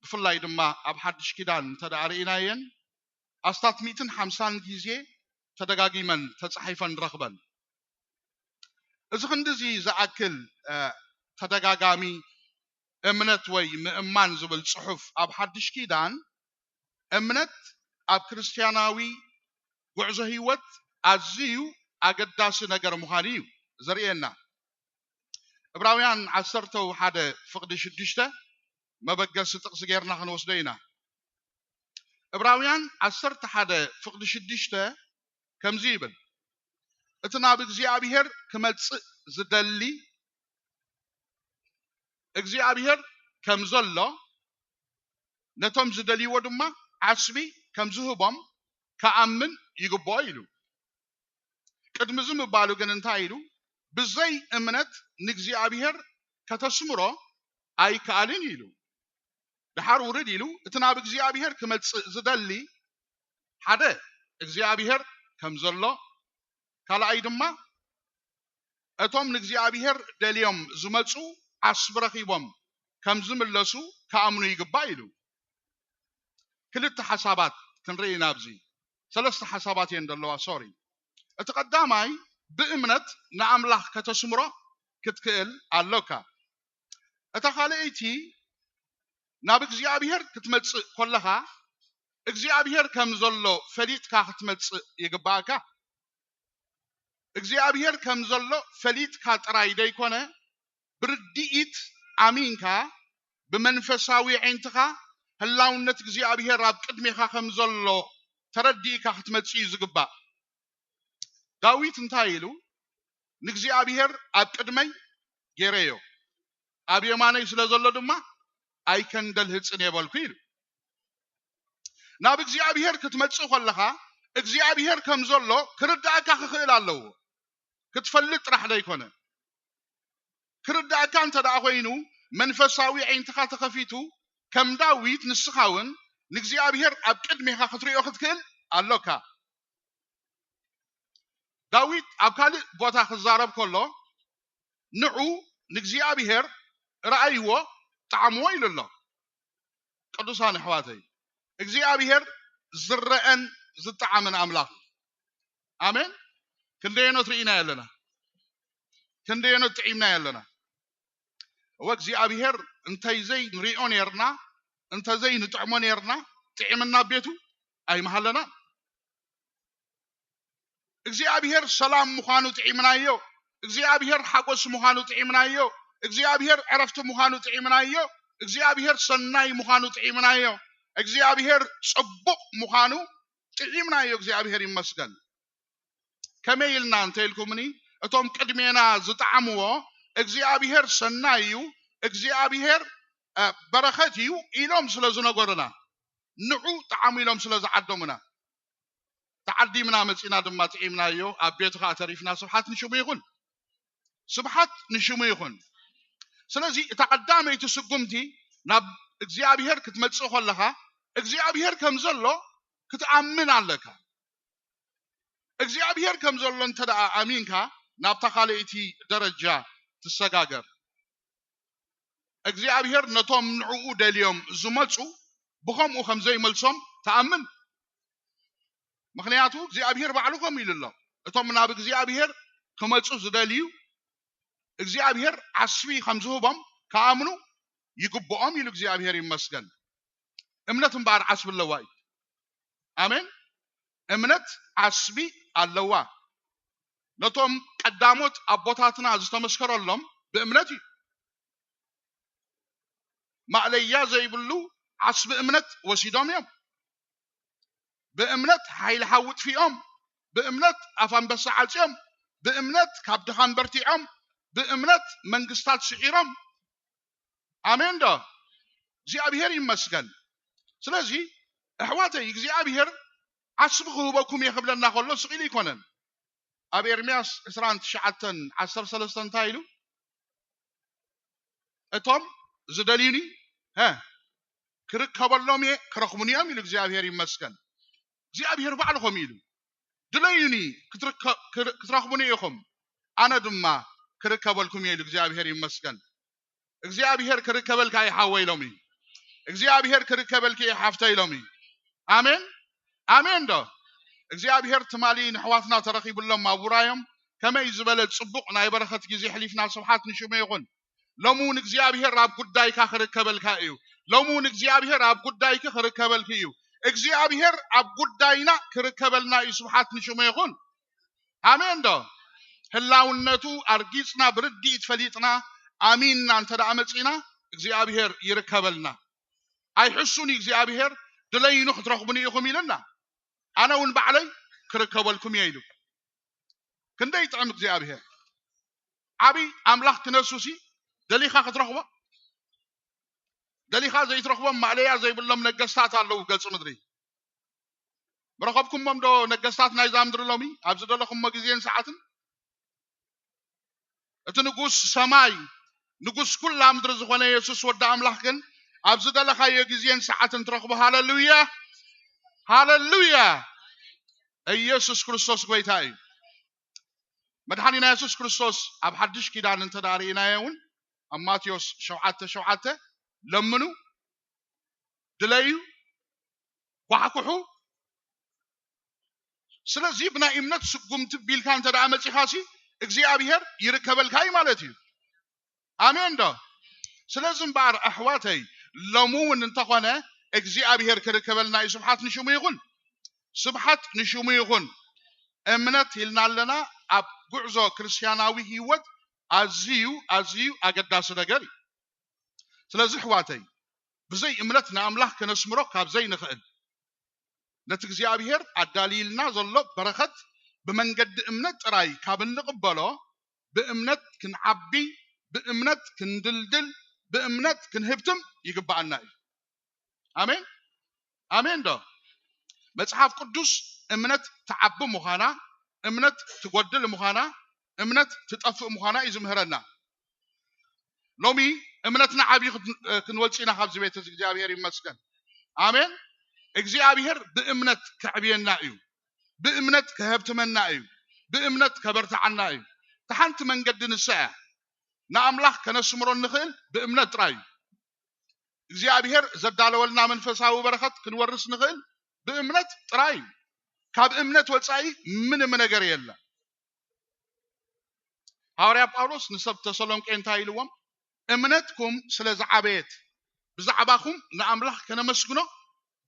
ብፍላይ ድማ ኣብ ሓድሽ ኪዳን እንተ ደኣ ርኢናየን ኣስታት ሚእትን ሓምሳን ግዜ ተደጋጊመን ተጻሒፈን ንረኽበን። እዚ ክንድዚ ዝኣክል ተደጋጋሚ እምነት ወይ ምእማን ዝብል ጽሑፍ ኣብ ሓድሽ ኪዳን እምነት ኣብ ክርስትያናዊ ጉዕዞ ህይወት ኣዝዩ ኣገዳሲ ነገር ምዃኑ እዩ ዘርእየና። ዕብራውያን ዓሰርተ ሓደ ፍቕዲ ሽዱሽተ መበገሲ ጥቕሲ ጌርና ክንወስዶ ኢና። ዕብራውያን ዓሰርተ ሓደ ፍቕዲ ሽዱሽተ ከምዚ ይብል፣ እቲ ናብ እግዚኣብሔር ክመጽእ ዝደሊ እግዚኣብሔር ከም ዘሎ ነቶም ዝደልይዎ ድማ ዓስቢ ከም ዝህቦም ክኣምን ይግብኦ ኢሉ። ቅድሚ እዚ ምባሉ ግን እንታይ ኢሉ? ብዘይ እምነት ንእግዚኣብሔር ከተስምሮ ኣይከኣልን ኢሉ። ደሓር ውርድ ኢሉ እቲ ናብ እግዚኣብሔር ክመጽእ ዝደሊ ሓደ እግዚኣብሔር ከም ዘሎ፣ ካልኣይ ድማ እቶም ንእግዚኣብሔር ደልዮም ዝመጹ ዓስቢ ረኺቦም ከም ዝምለሱ ክኣምኑ ይግባእ ኢሉ። ክልተ ሓሳባት ክንርኢ ኢና ኣብዚ። ሰለስተ ሓሳባት እየን ዘለዋ፣ ሶሪ። እቲ ቀዳማይ ብእምነት ንኣምላኽ ከተስምሮ ክትክእል ኣሎካ። እታ ካልኣይቲ ናብ እግዚኣብሔር ክትመጽእ ከለኻ እግዚኣብሔር ከም ዘሎ ፈሊጥካ ክትመጽእ ይግባእካ። እግዚኣብሔር ከም ዘሎ ፈሊጥካ ጥራይ ደይኮነ ብርድኢት ኣሚንካ ብመንፈሳዊ ዓይንትኻ ህላውነት እግዚኣብሔር ኣብ ቅድሜኻ ከም ዘሎ ተረዲእካ ክትመጽእ እዩ ዝግባእ። ዳዊት እንታይ ኢሉ? ንእግዚኣብሔር ኣብ ቅድመይ ገይረዮ፣ ኣብ የማነይ ስለ ዘሎ ድማ ኣይከንደልህጽን እየ በልኩ ኢሉ። ናብ እግዚኣብሔር ክትመጽእ ከለኻ እግዚኣብሔር ከም ዘሎ ክርዳእካ ክኽእል ኣለዎ። ክትፈልጥ ጥራሕ ደይኮነ፣ ክርዳእካ እንተ ደኣ ኮይኑ መንፈሳዊ ዓይንትኻ ተኸፊቱ ከም ዳዊት ንስኻ እውን ንእግዚኣብሔር ኣብ ቅድሜኻ ክትሪኦ ክትክእል ኣሎካ። ዳዊት ኣብ ካልእ ቦታ ክዛረብ ከሎ ንዑ ንእግዚኣብሔር ረኣይዎ፣ ጠዓምዎ ኢሉ ኣሎ። ቅዱሳን ኣሕዋተይ እግዚኣብሔር ዝረአን ዝጠዓምን ኣምላኽ እዩ። ኣሜን። ክንደየኖት ርኢናዮ ኣለና? ክንደየኖት ጥዒምናዮ ኣለና? እወ እግዚኣብሔር እንተይዘይ ንሪኦ ነርና እንተዘይ ንጥዕሞ ነርና ጥዒምና ቤቱ ኣይምሃለናን። እግዚኣብሔር ሰላም ምዃኑ ጥዒምናዮ። እግዚኣብሔር ሓጎስ ምዃኑ ጥዒምናዮ። እግዚኣብሔር ዕረፍቲ ምዃኑ ጥዒምናዮ። እግዚኣብሔር ሰናይ ምዃኑ ጥዒምናዮ። እግዚኣብሔር ጽቡቕ ምዃኑ ጥዒምናዮ። እግዚኣብሔር ይመስገን። ከመይ ኢልና እንተ ኢልኩምኒ እቶም ቅድሜና ዝጠዓምዎ እግዚኣብሔር ሰናይ እዩ፣ እግዚኣብሔር በረኸት እዩ ኢሎም ስለ ዝነገሩና ንዑ ጠዓሙ ኢሎም ስለ ዝዓደሙና ተዓዲምና መጺና ድማ ጥዒምናዮ ኣብ ቤቱ ኸዓ ተሪፍና። ስብሓት ንሽሙ ይኹን። ስብሓት ንሽሙ ይኹን። ስለዚ እታ ቀዳመይቲ ስጉምቲ ናብ እግዚኣብሔር ክትመጽእ ከለኻ እግዚኣብሔር ከም ዘሎ ክትኣምን ኣለካ። እግዚኣብሔር ከም ዘሎ እንተ ደኣ ኣሚንካ ናብታ ካልኣይቲ ደረጃ ትሰጋገር። እግዚኣብሔር ነቶም ንዕኡ ደልዮም ዝመጹ ብኸምኡ ከም ዘይመልሶም ትኣምን። ምኽንያቱ እግዚኣብሔር ባዕሉ ከምኡ ኢሉ ኣሎ። እቶም ናብ እግዚኣብሔር ክመጹ ዝደልዩ እግዚኣብሔር ዓስቢ ከም ዝህቦም ክኣምኑ ይግብኦም ኢሉ እግዚኣብሔር ይመስገን። እምነት እምበኣር ዓስቢ ኣለዋ እዩ። ኣሜን። እምነት ዓስቢ ኣለዋ። ነቶም ቀዳሞት ኣቦታትና ዝተመስከረሎም ብእምነት እዩ። ማእለያ ዘይብሉ ዓስቢ እምነት ወሲዶም እዮም። ብእምነት ሓይሊ ሓዊ ጥፊኦም፣ ብእምነት ኣፍ ኣንበሳ ዓጽዮም፣ ብእምነት ካብ ድኻም በርቲዖም፣ ብእምነት መንግስታት ስዒሮም። ኣሜን ዶ? እግዚኣብሔር ይመስገን። ስለዚ ኣሕዋተይ እግዚኣብሔር ዓስቢ ክህበኩም እየ ክብለና ከሎ ስቕ ኢሉ ኣይኮነን። ኣብ ኤርምያስ ዕስራን ትሽዓተን ዓሰርተ ሰለስተ እንታይ ኢሉ? "እቶም ዝደልዩኒ፣ ሀ፣ ክርከበሎም እየ፣ ክረኽቡኒ እዮም" ኢሉ። እግዚኣብሔር ይመስገን። እግዚኣብሔር ባዕሉ ከምኡ ኢሉ፣ "ድለዩኒ፣ ክትርከ-፣ ክር-፣ ክትረኽቡኒ ኢኹም፣ ኣነ ድማ ክርከበልኩም እየ" ኢሉ። እግዚኣብሔር ይመስገን። እግዚኣብሔር ክርከበልካ እዩ ሓወይ ኢሎም እዩ። እግዚኣብሔር ክርከበልኪ እዩ ሓፍተይ ኢሎም እዩ። ኣሜን፣ ኣሜን ዶ? እግዚኣብሔር ትማሊ ንሕዋትና ተረኺቡሎም ኣብ ውራዮም ከመይ ዝበለ ጽቡቕ ናይ በረኸት ግዜ ሕሊፍና። ስብሓት ንሽሙ ይኹን። ሎሚ እውን እግዚኣብሔር ኣብ ጉዳይካ ክርከበልካ እዩ። ሎሚ እውን እግዚኣብሔር ኣብ ጉዳይኪ ክርከበልኪ እዩ። እግዚኣብሔር ኣብ ጉዳይና ክርከበልና እዩ። ስብሓት ንሽሙ ይኹን። ኣሜን ዶ? ህላውነቱ ኣርጊጽና ብርድኢት ፈሊጥና ኣሚንና እንተ ደኣ መጺና እግዚኣብሔር ይርከበልና። ኣይሕሱን እዩ እግዚኣብሔር፣ "ድለይኑ ክትረኽቡኒ ኢኹም" ኢልና፣ "ኣነ እውን ባዕለይ ክርከበልኩም እየ" ኢሉ። ክንደይ ይጥዕም እግዚኣብሔር። ዓቢ ኣምላኽ ክነሱሲ ደሊኻ ክትረኽቦ፣ ደሊኻ ዘይትረኽቦም ማእለያ ዘይብሎም ነገስታት ኣለዉ ገጽ ምድሪ። ምረኸብኩሞም ዶ ነገስታት ናይዛ ምድሪ ሎሚ ኣብ ዝደለኹሞ ግዜን ሰዓትን? እቲ ንጉስ ሰማይ፣ ንጉስ ኩላ ምድሪ ዝኾነ የሱስ ወዲ ኣምላኽ ግን ኣብ ዝደለኻዮ ግዜን ሰዓትን ትረኽቦ። ሃለሉያ፣ ሃለሉያ። ኢየሱስ ክርስቶስ ጎይታ እዩ። መድሓኒና የሱስ ክርስቶስ ኣብ ሓድሽ ኪዳን እንተ ደኣ ርኢናዮ እውን ኣብ ማቴዎስ ሸውዓተ ሸውዓተ፣ "ለምኑ፣ ድለዩ፣ ኳሕኩሑ"። ስለዚ ብናይ እምነት ስጉምቲ ቢልካ እንተ ደኣ መጺኻሲ እግዚኣብሔር ይርከበልካ እዩ ማለት እዩ። ኣሜን ዶ? ስለዚ እምበኣር ኣሕዋተይ፣ ሎሚ እውን እንተኾነ እግዚኣብሔር ክርከበልና እዩ። ስብሓት ንሽሙ ይኹን፣ ስብሓት ንሽሙ ይኹን። እምነት ኢልና ኣለና ኣብ ጉዕዞ ክርስትያናዊ ህይወት ኣዝዩ፣ ኣዝዩ ኣገዳሲ ነገር እዩ። ስለዚ ኣሕዋተይ፣ ብዘይ እምነት ንኣምላኽ ከነስምሮ ካብ ዘይንኽእል፣ ነቲ እግዚኣብሔር ኣዳልይልና ዘሎ በረኸት ብመንገዲ እምነት ጥራይ ካብ እንቕበሎ፣ ብእምነት ክንዓቢ፣ ብእምነት ክንድልድል፣ ብእምነት ክንህብትም ይግብኣና እዩ። ኣሜን፣ ኣሜን ዶ? መጽሓፍ ቅዱስ እምነት ትዓቢ ምዃና፣ እምነት ትጎድል ምዃና፣ እምነት ትጠፍእ ምዃና እዩ ዝምህረና። ሎሚ እምነትና ዓብዩ ክን-፣ ክንወልጽ ኢና ካብዚ ቤት እዚ። እግዚኣብሔር ይመስገን። ኣሜን። እግዚኣብሔር ብእምነት ከዕብየና እዩ። ብእምነት ከሀብትመና እዩ። ብእምነት ከበርትዓና እዩ። እቲ ሓንቲ መንገዲ ንሳ እያ። ንኣምላኽ ከነስምሮ እንኽእል ብእምነት ጥራይ እዩ። እግዚኣብሔር ዘዳለወልና መንፈሳዊ በረኸት ክንወርስ ንኽእል ብእምነት ጥራይ እዩ። ካብ እምነት ወጻኢ ምንም ነገር የለን። ሃዋርያ ጳውሎስ ንሰብ ተሰሎንቄ እንታይ ኢልዎም? "እምነትኩም ስለ ዝዓበየት ብዛዕባኹም ንኣምላኽ ከነመስግኖ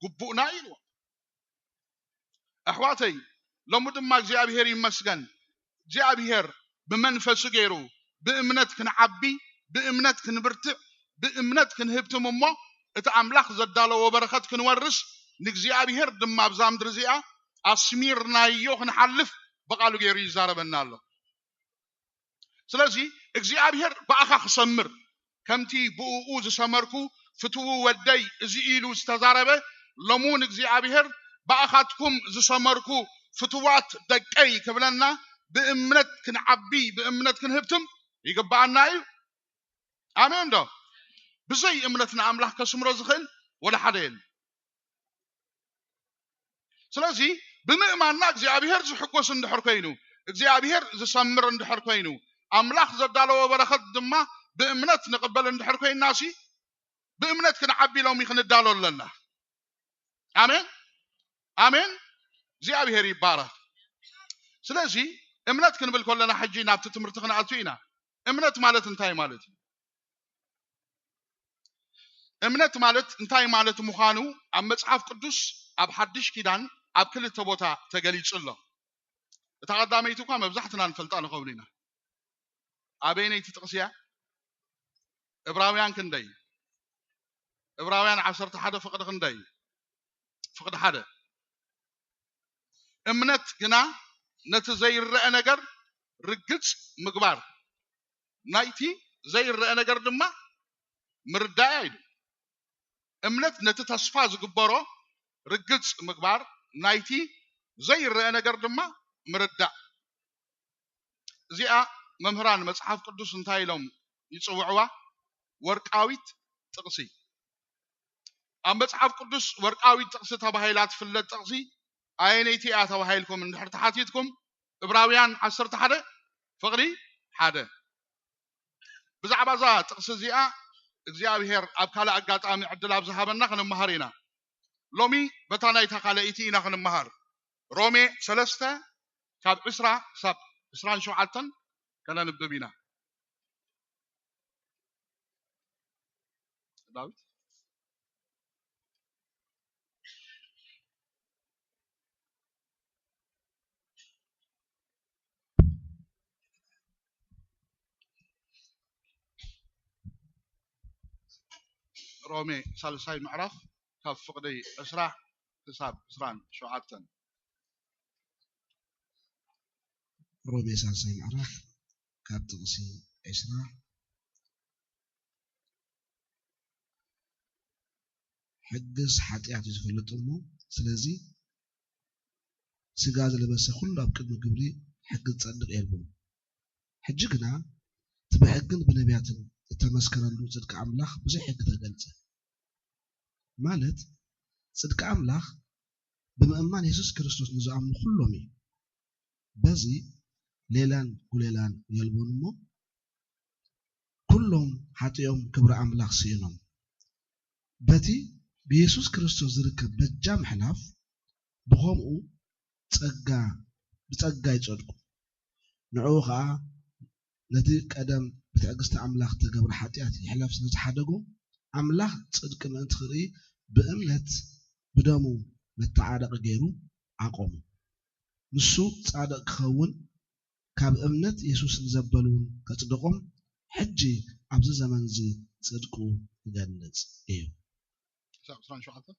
ግቡእና" እዩ ኢልዎም። ኣሕዋተይ፣ ሎሚ ድማ እግዚኣብሔር ይመስገን። እግዚኣብሔር ብመንፈሱ ገይሩ ብእምነት ክንዓቢ፣ ብእምነት ክንብርትዕ፣ ብእምነት ክንህብትም እሞ እቲ ኣምላኽ ዘዳለዎ በረኸት ክንወርስ፣ ንእግዚኣብሔር ድማ ኣብዛ ምድሪ እዚኣ ኣስሚርናዮ ክንሓልፍ ብቓሉ ገይሩ ይዛረበና ኣሎ። ስለዚ እግዚኣብሔር ብኣኻ ክሰምር፣ ከምቲ ብእኡ ዝሰመርኩ ፍትዉ ወደይ እዚ ኢሉ ዝተዛረበ፣ ሎሚ እውን እግዚኣብሔር ብኣኻትኩም ዝሰመርኩ ፍትዋት ደቀይ ክብለና፣ ብእምነት ክንዓቢ፣ ብእምነት ክንህብትም ይግብኣና እዩ። ኣሜን ዶ? ብዘይ እምነት ንኣምላኽ ከስምሮ ዝኽእል ወላ ሓደ የለን። ስለዚ ብምእማንና እግዚኣብሔር ዝሕጎስ እንድሕር ኮይኑ፣ እግዚኣብሔር ዝሰምር እንድሕር ኮይኑ፣ ኣምላኽ ዘዳለዎ በረኸት ድማ ብእምነት ንቕበል እንድሕር ኮይንናሲ፣ ብእምነት ክንዓቢ ሎሚ ክንዳሎ ኣለና። ኣሜን፣ ኣሜን። እግዚኣብሔር ይባረኽ። ስለዚ እምነት ክንብል ከለና ሕጂ ናብቲ ትምህርቲ ክንኣቱ ኢና። እምነት ማለት እንታይ ማለት እዩ? እምነት ማለት እንታይ ማለት ምዃኑ ኣብ መጽሓፍ ቅዱስ ኣብ ሓድሽ ኪዳን ኣብ ክልተ ቦታ ተገሊጹ ኣሎ። እታ ቀዳመይቲ እኳ መብዛሕትና ንፈልጣ ንኸውን ኢና። ኣበይነይቲ ጥቕሲ እያ? ዕብራውያን ክንደይ? ዕብራውያን ዓሰርተ ሓደ ፍቕዲ ክንደይ? ፍቕዲ ሓደ። እምነት ግና ነቲ ዘይረአ ነገር ርግጽ ምግባር፣ ናይቲ ዘይረአ ነገር ድማ ምርዳእ ኢሉ። እምነት ነቲ ተስፋ ዝግበሮ ርግጽ ምግባር፣ ናይቲ ዘይረአ ነገር ድማ ምርዳእ። እዚኣ መምህራን መጽሓፍ ቅዱስ እንታይ ኢሎም ይጽውዕዋ? ወርቃዊት ጥቕሲ። ኣብ መጽሓፍ ቅዱስ ወርቃዊት ጥቕሲ ተባሂላ ትፍለጥ ጥቕሲ ኣየነይቲ እያ ተባሂልኩም እንድሕር ተሓቲትኩም፣ እብራውያን ዓሰርተ ሓደ ፍቕዲ ሓደ። ብዛዕባ እዛ ጥቕሲ እዚኣ እግዚኣብሔር ኣብ ካልእ ኣጋጣሚ ዕድል ኣብ ዝሃበና ክንመሃር ኢና። ሎሚ በታ ናይታ ካልኣይቲ ኢና ክንመሃር። ሮሜ ሰለስተ ካብ ዕስራ ክሳብ ዕስራን ሸውዓተን ከነንብብ ኢና። ዳዊት። ሮሜ ሳልሳይ ምዕራፍ ካብ ፍቕዲ ዕስራ ክሳብ ዕስራን ሸውዓተን። ሮሜ ሳልሳይ ምዕራፍ ካብ ጥቕሲ ዕስራ። ሕግስ ሓጢኣት እዩ ዝፈልጥ እሞ፣ ስለዚ ስጋ ዝለበሰ ኩሉ ኣብ ቅድሚ ግብሪ ሕጊ ዝጸድቕ የልቦን። ሕጂ ግና እቲ ብሕግን ብነቢያትን እተመስከረሉ ጽድቂ ኣምላኽ ብዘይ ሕጊ ተገልጸ። ማለት ጽድቂ ኣምላኽ ብምእማን የሱስ ክርስቶስ ንዝኣምኑ ኩሎም እዩ። በዚ ሌላን ጉሌላን የልቦን እሞ፣ ኩሎም ሓጢኦም ክብሪ ኣምላኽ ስኢኖም። በቲ ብየሱስ ክርስቶስ ዝርከብ በጃ ምሕላፍ ብኸምኡ ጸጋ፣ ብጸጋ ይጸድቁ። ንዕኡ ኸኣ ነቲ ቀደም ብትዕግስቲ ኣምላኽ እተገብረ ሓጢኣት ይሕለፍ ስለ ዝሓደጎ፣ ኣምላኽ ጽድቂ ምእንቲ ክርኢ ብእምነት ብደሙ መተዓረቒ ገይሩ ኣቆሞ። ንሱ ጻድቕ ክኸውን ካብ እምነት የሱስ ንዘበሉ እውን ከጽድቖም፣ ሕጂ ኣብዚ ዘመን እዚ ጽድቁ ክገልጽ እዩ። ክሳብ ዕስራን ሸውዓተን።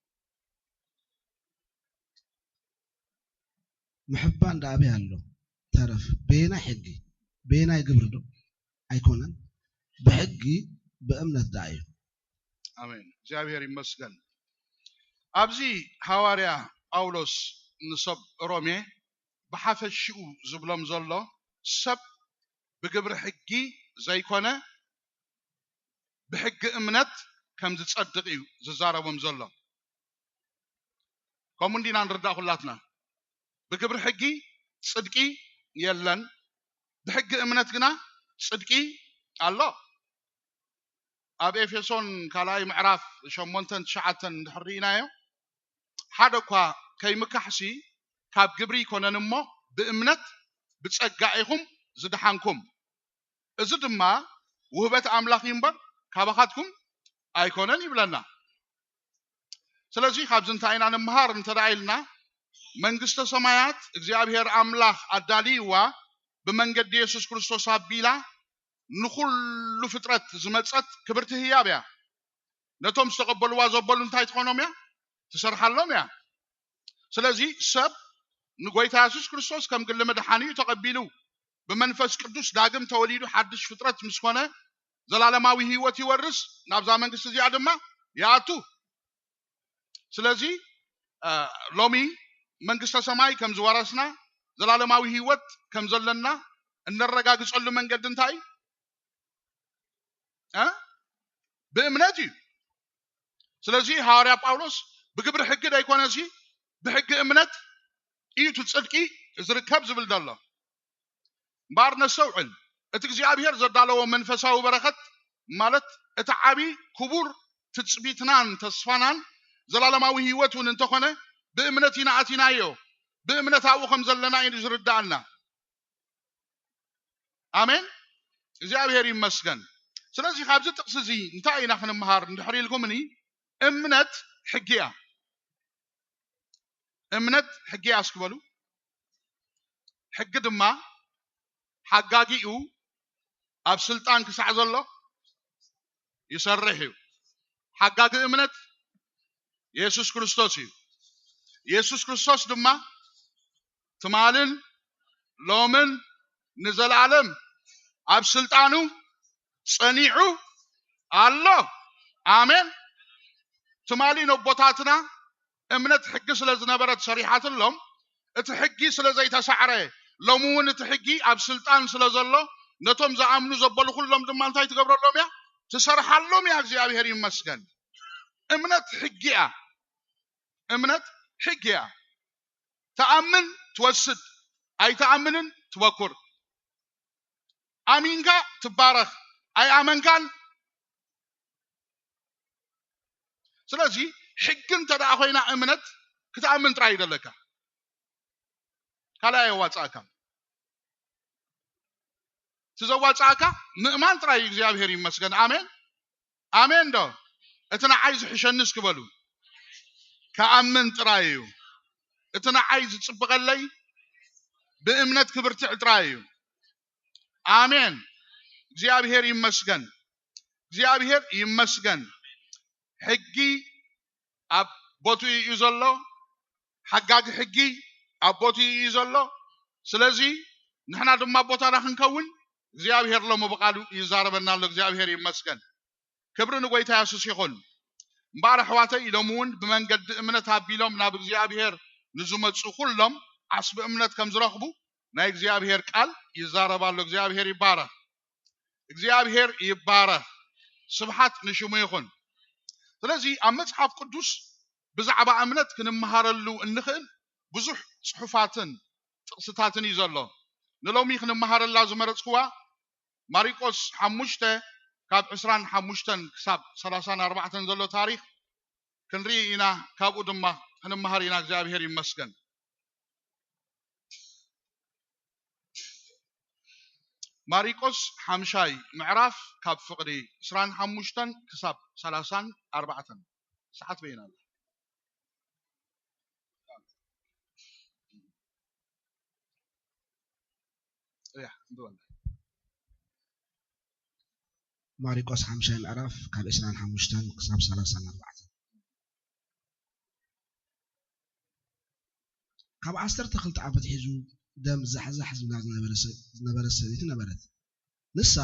ምሕባን ደኣ ኣበይ ኣሎ? ተረፍ በየናይ ሕጊ? በየናይ ግብሪ ዶ ኣይኮነን? ብሕጊ ብእምነት ደኣ እዩ። ኣሜን። እግዚኣብሔር ይመስገን። ኣብዚ ሃዋርያ ጳውሎስ ንሰብ ሮሜ ብሓፈሽኡ ዝብሎም ዘሎ፣ ሰብ ብግብሪ ሕጊ ዘይኮነ ብሕጊ እምነት ከም ዝጸድቕ እዩ ዝዛረቦም ዘሎ። ከምኡ እንዲና ንርዳእ ኩላትና። ብግብሪ ሕጊ ጽድቂ የለን፣ ብሕጊ እምነት ግና ጽድቂ ኣሎ። ኣብ ኤፌሶን ካልኣይ ምዕራፍ ሸሞንተን ትሽዓተን እንድሕር ርኢናዮ፣ ሓደ እኳ ከይምካሕሲ ካብ ግብሪ ኣይኮነን እሞ ብእምነት ብጸጋ ኢኹም ዝደሓንኩም። እዚ ድማ ውህበት ኣምላኽ እዩ እምበር ካባኻትኩም ኣይኮነን ይብለና። ስለዚ ካብዚ እንታይ ኢና ንምሃር እንተ ደኣ ኢልና፣ መንግስተ ሰማያት እግዚኣብሔር ኣምላኽ ኣዳልይዋ ብመንገዲ የሱስ ክርስቶስ ኣቢላ ንኹሉ ፍጥረት ዝመጸት ክብርቲ ህያብ እያ። ነቶም ዝተቐበልዋ ዘበሉ እንታይ ትኾኖም እያ? ትሰርሓሎም እያ። ስለዚ ሰብ ንጎይታ የሱስ ክርስቶስ ከም ግሊ መድሓኒኡ ተቐቢሉ ብመንፈስ ቅዱስ ዳግም ተወሊዱ ሓድሽ ፍጥረት ምስ ኮነ ዘላለማዊ ህይወት ይወርስ፣ ናብዛ መንግስቲ እዚኣ ድማ ይኣቱ። ስለዚ፣ እ፣ ሎሚ መንግስተ ሰማይ ከም ዝወረስና፣ ዘላለማዊ ህይወት ከም ዘለና እነረጋግጸሉ መንገዲ እንታይ እዩ? እ? ብእምነት እዩ። ስለዚ ሃዋርያ ጳውሎስ ብግብሪ ሕጊ ደይኮነሲ ብሕጊ እምነት እዩ እቲ ጽድቂ ዝርከብ ዝብል ዘሎ። እምበኣር ነስተውዕል፣ እቲ እግዚኣብሔር ዘዳለዎ መንፈሳዊ በረኸት፣ ማለት እቲ ዓቢ ክቡር ትጽቢትናን ተስፋናን ዘላለማዊ ህይወት እውን እንተኾነ፣ ብእምነት ኢና ኣቲናዮ፣ ብእምነት ኣብኡ ከም ዘለና እዩ ዝርድኣና። ኣሜን። እግዚኣብሔር ይመስገን። ስለዚ ካብዚ ጥቕሲ እዚ እንታይ ኢና ክንምሃር እንድሕር ኢልኩምኒ፣ እምነት ሕጊ እያ። እምነት ሕጊ እያ እስኪ በሉ። ሕጊ ድማ ሓጋጊኡ ኣብ ስልጣን ክሳዕ ዘሎ ይሰርሕ እዩ። ሓጋጊ እምነት የሱስ ክርስቶስ እዩ። የሱስ ክርስቶስ ድማ ትማልን ሎምን ንዘለኣለም ኣብ ስልጣኑ ጸኒዑ ኣሎ። ኣሜን። ትማሊ ነቦታትና እምነት ሕጊ ስለ ዝነበረት ሰሪሓትሎም፣ እቲ ሕጊ ስለ ዘይተሳዕረ፣ ሎሚ እውን እቲ ሕጊ ኣብ ስልጣን ስለ ዘሎ፣ ነቶም ዝኣምኑ ዘበሉ ኩሎም ድማ እንታይ ትገብረሎም እያ? ትሰርሓሎም እያ። እግዚኣብሔር ይመስገን። እምነት ሕጊ እያ። እምነት ሕጊ እያ። ትኣምን ትወስድ፣ ኣይትኣምንን ትበኩር። ኣሚንካ ትባረኽ፣ ኣይኣመንካን። ስለዚ ሕጊ እንተ ደኣ ኮይና እምነት፣ ክትኣምን ጥራይ እዩ ዘለካ። ካልእ ኣየዋጽኣካ። እቲ ዘዋጽኣካ ምእማን ጥራይ እዩ። እግዚኣብሔር ይመስገን። ኣሜን፣ ኣሜን ዶ? እቲ ንዓይ ዝሕሸኒ እስኪ በሉ። ከኣምን ጥራይ እዩ። እቲ ንዓይ ዝጽብቐለይ ብእምነት ክብርትዕ ጥራይ እዩ። ኣሜን። እግዚኣብሔር ይመስገን። እግዚኣብሔር ይመስገን። ሕጊ ኣብ ቦትኡ እዩ ዘሎ። ሓጋጊ ሕጊ ኣብ ቦትኡ እዩ ዘሎ። ስለዚ ንሕና ድማ ኣብ ቦታና ክንከውን እግዚኣብሔር ሎሚ ብቓሉ ይዛረበና ኣሎ። እግዚኣብሔር ይመስገን። ክብሪ ንጎይታ የሱስ ይኹን። እምበኣር ኣሕዋተይ፣ ኢሎም እውን ብመንገዲ እምነት ኣቢሎም ናብ እግዚኣብሔር ንዝመጹ ኩሎም ዓስቢ እምነት ከም ዝረኽቡ ናይ እግዚኣብሔር ቃል ይዛረብ ኣሎ። እግዚኣብሔር ይባረኽ። እግዚኣብሔር ይባረኽ። ስብሓት ንሽሙ ይኹን። ስለዚ ኣብ መጽሓፍ ቅዱስ ብዛዕባ እምነት ክንመሃረሉ እንኽእል ብዙሕ ጽሑፋትን ጥቕስታትን እዩ ዘሎ። ንሎሚ ክንመሃረላ ዝመረጽክዋ ማሪቆስ ሓሙሽተ ካብ ዕስራን ሓሙሽተን ክሳብ ሰላሳን ኣርባዕተን ዘሎ ታሪኽ ክንርኢ ኢና። ካብኡ ድማ ክንመሃር ኢና። እግዚኣብሔር ይመስገን። ማሪቆስ ሓምሻይ ምዕራፍ ካብ ፍቕዲ ዕስራን ሓሙሽተን ክሳብ ሰላሳን ኣርባዕተን። ሰዓት በይና ኣላ። እያ፣ እንበል። ማሪቆስ ሓምሻይ ምዕራፍ ካብ ዕስራን ሓሙሽተን ክሳብ ሰላሳን ኣርባዕተን። ካብ ዓሰርተ ክልተ ዓመት ሒዙ ደም ዛሕዛሕ ዝብላ ዝነበረ ሰብ-፣ ዝነበረት ሰበይቲ ነበረት። ንሳ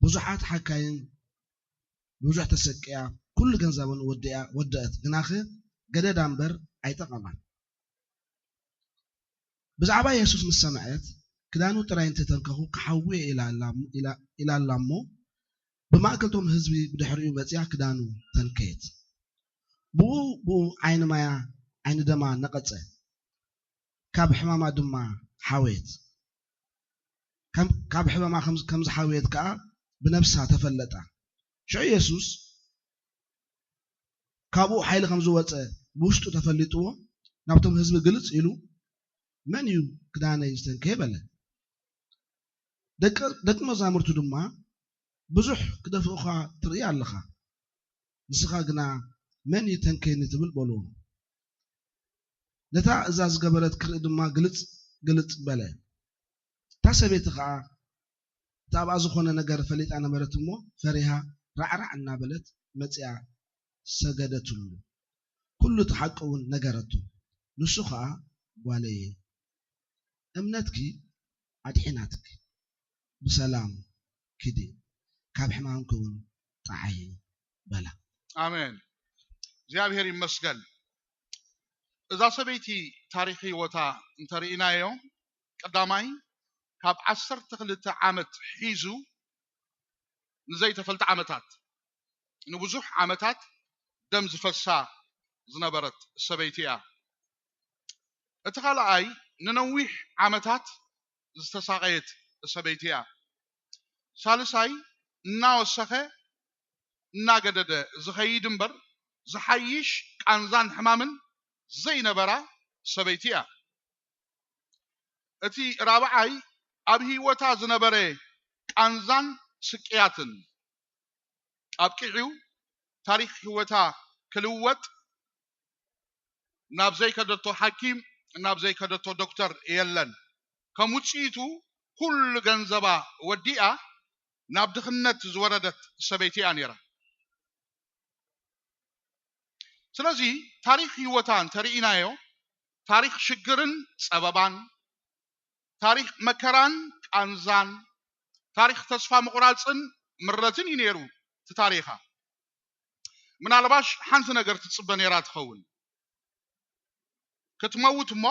ብዙሓት ሓካይም ብዙሕ ተሰቅያ፣ ኩሉ ገንዘበን ወዲኣ፣ ወደአት፣ ግናኸ ገደዳ እምበር ኣይጠቐማን። ብዛዕባ የሱስ ምስ ሰምዐት፣ ክዳኑ ጥራይ እንተተንከኹ ክሓዊ እየ ኢላ ኣላ፣ ኢላ፣ ኢላ ኣላ እሞ፣ ብማእከል እቶም ህዝቢ ብድሕሪኡ መጺኣ ክዳኑ ተንከየት። ብኡ ብኡ ዓይኒ ማያ፣ ዓይኒ ደማ ነቐጸ፣ ካብ ሕማማ ድማ ሓወየት። ከም፣ ካብ ሕማማ ከም፣ ከም ዝሓወየት ከኣ ብነብሳ ተፈለጣ። ሽዑ የሱስ ካብኡ ሓይሊ ከም ዝወጸ ብውሽጡ ተፈሊጥዎ፣ ናብቶም ህዝቢ ግልጽ ኢሉ፣ "መን እዩ ክዳነይ ዝተንከየ?" በለ። ደቂ፣ ደቂ መዛሙርቱ ድማ፣ "ብዙሕ ክደፍኡኻ ትርኢ ኣለኻ፣ ንስኻ ግና መን እዩ ተንከየኒ ትብል?" በልዎ። ነታ እዛ ዝገበረት ክርኢ ድማ ግልጽ ግልጽ በለ። እታ ሰበይቲ ኸኣ እታ ኣብኣ ዝኾነ ነገር ፈሊጣ ነበረት እሞ፣ ፈሪሃ ራዕራዕ እናበለት መጺኣ ሰገደትሉ። ኩሉ እቲ ሓቂ እውን ነገረቶ። ንሱ ኸኣ፣ "ጓለየ፣ እምነትኪ ኣድሒናትኪ፣ ብሰላም ኪዲ፣ ካብ ሕማምኪ እውን ጠዓዪ" በላ። ኣሜን። እግዚኣብሔር ይመስገን። እዛ ሰበይቲ ታሪኽ ህይወታ እንተርኢናዮ፣ ቀዳማይ፣ ካብ ዓሰርተ ክልተ ዓመት ሒዙ ንዘይተፈልጠ ዓመታት፣ ንብዙሕ ዓመታት ደም ዝፈሳ ዝነበረት ሰበይቲ እያ። እቲ ካልኣይ፣ ንነዊሕ ዓመታት ዝተሳቐየት ሰበይቲ እያ። ሳልሳይ፣ እናወሰኸ እናገደደ ዝኸይድ እምበር፣ ዝሓይሽ ቃንዛን ሕማምን ዘይነበራ ሰበይቲ እያ። እቲ ራብዓይ፣ ኣብ ህይወታ ዝነበረ ቃንዛን ስቅያትን ኣብቂዑ፣ ታሪኽ ህይወታ ክልወጥ ናብ ዘይከደቶ ሓኪም፣ ናብ ዘይከደቶ ዶክተር የለን። ከም ውጽኢቱ፣ ኩሉ ገንዘባ ወዲኣ ናብ ድኽነት ዝወረደት ሰበይቲ እያ ነይራ። ስለዚ ታሪኽ ህይወታ እንተርኢናዮ፣ ታሪኽ ሽግርን ጸበባን፣ ታሪኽ መከራን ቃንዛን፣ ታሪኽ ተስፋ ምቑራጽን ምረትን እዩ ነይሩ እቲ ታሪኻ። ምናልባሽ ሓንቲ ነገር ትጽበ ነይራ ትኸውን። ክትመውት እሞ፣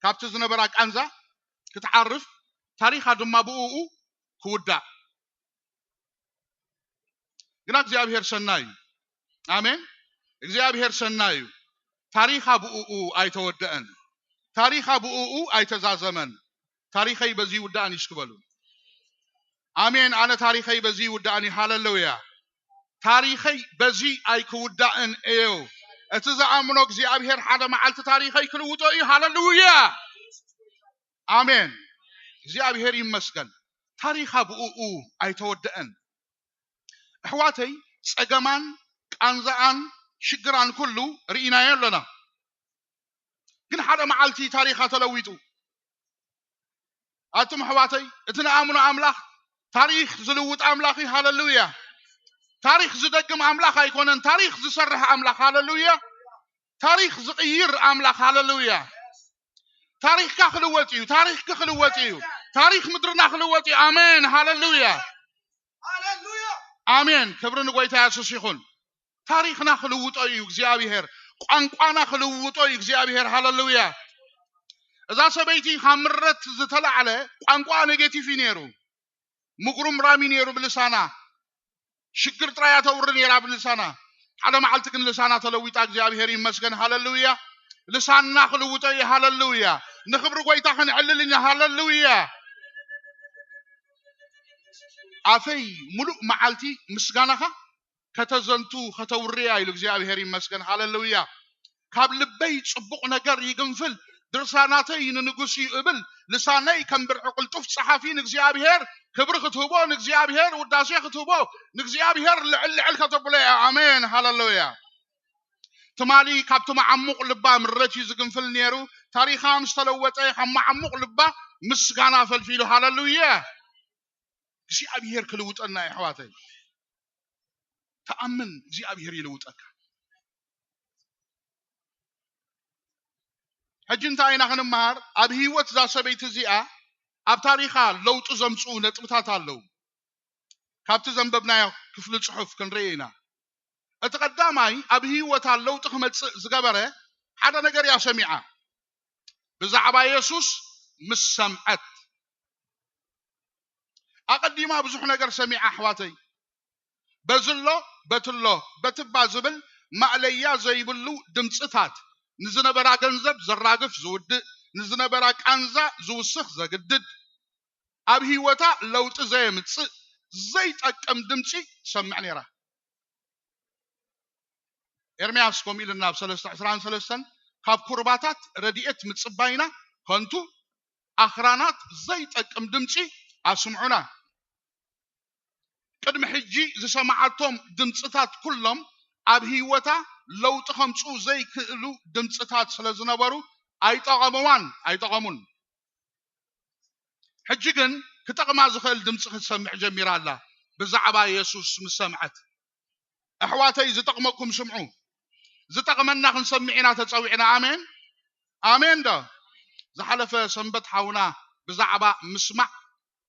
ካብቲ ዝነበራ ቃንዛ ክትዓርፍ፣ ታሪኻ ድማ ብእኡ ክውዳእ። ግና እግዚኣብሔር ሰናይ እዩ። ኣሜን። እግዚኣብሔር ሰናይ እዩ። ታሪኻ ብእኡ ኣይተወደአን። ታሪኻ ብእኡ ኣይተዛዘመን። ታሪኸይ በዚ ይውዳእን እዩ እስኪ በሉ። ኣሜን። ኣነ ታሪኸይ በዚ ይውዳእን እዩ። ሃለሉያ። ታሪኸይ በዚ ኣይክውዳእን እዩ። እቲ ዝኣምኖ እግዚኣብሔር ሓደ መዓልቲ ታሪኸይ ክልውጦ እዩ። ሃለሉያ። ኣሜን። እግዚኣብሔር ይመስገን። ታሪኻ ብእኡ ኣይተወደአን። ኣሕዋተይ፣ ጸገማን ቃንዛኣን ሽግራን ኩሉ ርኢናዮ ኣለና። ግን ሓደ መዓልቲ ታሪኻ ተለዊጡ። ኣቱም ኣሕዋተይ፣ እቲ ንኣምኖ ኣምላኽ ታሪኽ ዝልውጥ ኣምላኽ እዩ። ሃለሉያ። ታሪኽ ዝደግም ኣምላኽ ኣይኮነን፣ ታሪኽ ዝሰርሕ ኣምላኽ። ሃለሉያ። ታሪኽ ዝቕይር ኣምላኽ። ሃለሉያ። ታሪኽካ ክልወጥ እዩ። ታሪኽኪ ክልወጥ እዩ። ታሪኽ ምድርና ክልወጥ እዩ። ኣሜን። ሃለሉያ። ኣሜን። ክብሪ ንጎይታ የሱስ ይኹን። ታሪኽና ክልውጦ እዩ እግዚኣብሔር። ቋንቋና ክልውጦ እዩ እግዚኣብሔር። ሃለሉያ። እዛ ሰበይቲ ካብ ምረት ዝተላዕለ ቋንቋ ኔጌቲቭ እዩ ነይሩ። ምጉርምራም እዩ ነይሩ ብልሳና። ሽግር ጥራይ እያ ተውሪ ነይራ ብልሳና። ሓደ መዓልቲ ግን ልሳና ተለዊጣ። እግዚኣብሔር ይመስገን። ሃለሉያ። ልሳንና ክልውጦ እዩ። ሃለሉያ። ንኽብሪ ጎይታ ክንዕልል ኢና። ሃለሉያ። ኣፈይ ሙሉእ መዓልቲ ምስጋናኻ ከተዘንቱ ከተውርያ ኢሉ እግዚኣብሔር ይመስገን። ሃለሉያ። ካብ ልበይ ጽቡቕ ነገር ይግንፍል፣ ድርሳናተይ ንንጉስ እዩ እብል፣ ልሳነይ ከም ብርዒ ቅልጡፍ ጸሓፊ ንእግዚኣብሔር ክብሪ ክትህቦ፣ ንእግዚኣብሔር ውዳሴ ክትህቦ፣ ንእግዚኣብሔር ልዕል ልዕል ከተብሎ እያ። ኣሜን። ሃለሉያ። ትማሊ ካብቲ መዓሙቕ ልባ ምረት እዩ ዝግንፍል ነይሩ። ታሪኻ ምስ ተለወጠ ካብ መዓሙቕ ልባ ምስጋና ፈልፊሉ። ሃለሉያ። እግዚኣብሔር ክልውጠና እዩ ኣሕዋተይ። ተኣምን፣ እግዚኣብሔር ይልውጠካ። ሕጂ እንታይ ኢና ክንመሃር? ኣብ ህይወት እዛ ሰበይቲ እዚኣ ኣብ ታሪኻ ለውጢ ዘምጽኡ ነጥብታት ኣለዉ። ካብቲ ዘንበብናዮ ክፍሊ ጽሑፍ ክንርኢ ኢና። እቲ ቀዳማይ ኣብ ህይወታ ለውጢ ክመጽእ ዝገበረ ሓደ ነገር እያ ሰሚዓ። ብዛዕባ የሱስ ምስ ሰምዐት። ኣቐዲማ ብዙሕ ነገር ሰሚዓ ኣሕዋተይ። በዝሎ በትሎ በትባ ዝብል ማእለያ ዘይብሉ ድምፅታት፣ ንዝነበራ ገንዘብ ዘራግፍ ዝውድእ፣ ንዝነበራ ቃንዛ ዝውስኽ ዘግድድ፣ ኣብ ህይወታ ለውጢ ዘየምፅእ ዘይጠቅም ድምፂ ትሰምዕ ነይራ። ኤርምያስ ከምኡ ኢሉና ኣብ ሰለስተ ዕስራን ሰለስተን፣ ካብ ኩርባታት ረድኤት ምጽባይና ከንቱ፣ ኣኽራናት ዘይጠቅም ድምጺ ኣስምዑና። ቅድሚ ሕጂ ዝሰማዓቶም ድምጽታት ኩሎም ኣብ ህይወታ ለውጢ ከምጽኡ ዘይክእሉ ድምጽታት ስለ ዝነበሩ ኣይጠቐምዋን ኣይጠቐሙን። ሕጂ ግን ክጠቕማ ዝኽእል ድምጺ ክትሰምዕ ጀሚራ ኣላ። ብዛዕባ የሱስ ምስ ሰምዐት፣ ኣሕዋተይ ዝጠቕመኩም ስምዑ። ዝጠቕመና ክንሰምዕ ኢና ተጸዊዕና። ኣሜን፣ ኣሜን ዶ? ዝሓለፈ ሰንበት ሓውና ብዛዕባ ምስማዕ፣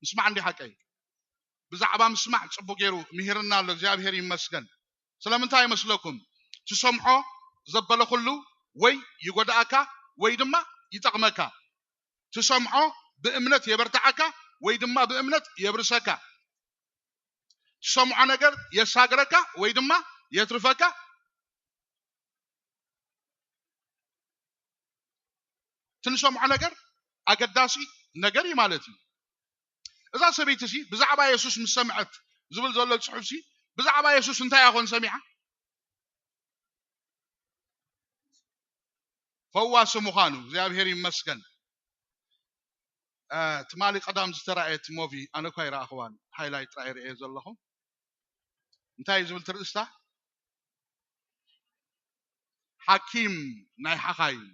ምስማዕ እንዲ ሓቀይ፣ ብዛዕባ ምስማዕ ጽቡቅ ገይሩ ምሂርና ኣሎ። እግዚኣብሔር ይመስገን። ስለምንታይ ይመስለኩም? ትሰምዖ ዘበለ ኩሉ ወይ ይጎድኣካ ወይ ድማ ይጠቕመካ። ትሰምዖ ብእምነት የበርትዓካ ወይ ድማ ብእምነት የብርሰካ። ትሰምዖ ነገር የሳግረካ ወይ ድማ የትርፈካ። ትንሰምዖ ነገር ኣገዳሲ ነገር እዩ ማለት እዩ። እዛ ሰበይቲ ሲ ብዛዕባ የሱስ ምስ ሰምዐት ዝብል ዘሎ ጽሑፍ ሲ ብዛዕባ የሱስ እንታይ ኣኾን ሰሚዓ? ፈዋሲ ምዃኑ እግዚኣብሔር ይመስገን። እ፣ ትማሊ ቀዳም ዝተራእየት ሞቪ ኣነ እኳ ይረኣኽዋን፣ ሃይላይት ጥራይ ርእየ ዘለኹ። እንታይ እዩ ዝብል ትርእስታ? ሓኪም ናይ ሓኻይም።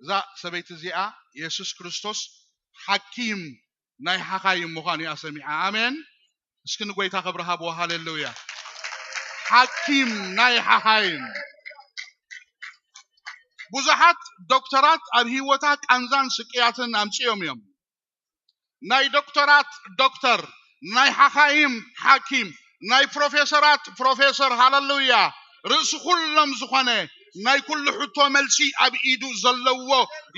እዛ ሰበይቲ እዚኣ የሱስ ክርስቶስ ሓኪም ናይ ሓኻይም ምዃኑ እያ ሰሚዓ። ኣሜን። እስኪ ንጎይታ ክብሪ ሃብዎ። ሃሌሉያ። ሓኪም ናይ ሓኻይም። ብዙሓት ዶክተራት ኣብ ህይወታ ቃንዛን ስቅያትን ኣምጽኦም እዮም። ናይ ዶክተራት ዶክተር፣ ናይ ሓኻይም ሓኪም፣ ናይ ፕሮፌሰራት ፕሮፌሰር፣ ሃሌሉያ፣ ርእሲ ኩሎም ዝኾነ ናይ ኩሉ ሕቶ መልሲ ኣብ ኢዱ ዘለዎ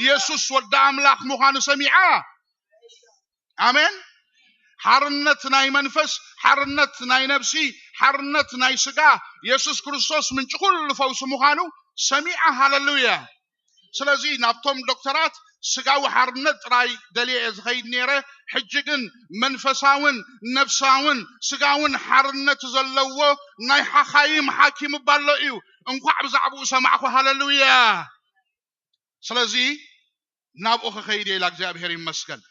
ኢየሱስ ወዲ ኣምላኽ ምዃኑ ሰሚዓ። ኣሜን። ሓርነት ናይ መንፈስ፣ ሓርነት ናይ ነብሲ፣ ሓርነት ናይ ስጋ፣ ኢየሱስ ክርስቶስ ምንጪ ኩሉ ፈውሲ ምዃኑ ሰሚዓ። ሃለሉያ። ስለዚ ናብቶም ዶክተራት ስጋዊ ሓርነት ጥራይ ደልየ እየ ዝኸይድ ነይረ። ሕጂ ግን መንፈሳውን ነብሳውን ስጋውን ሓርነት ዘለዎ ናይ ሓኻይም ሓኪም እባ ኣሎ እዩ። እንኳዕ ብዛዕባኡ ሰማዕኩ። ሃለሉያ። ስለዚ ናብኡ ክኸይድ እየ ኢላ። እግዚኣብሔር ይመስገን።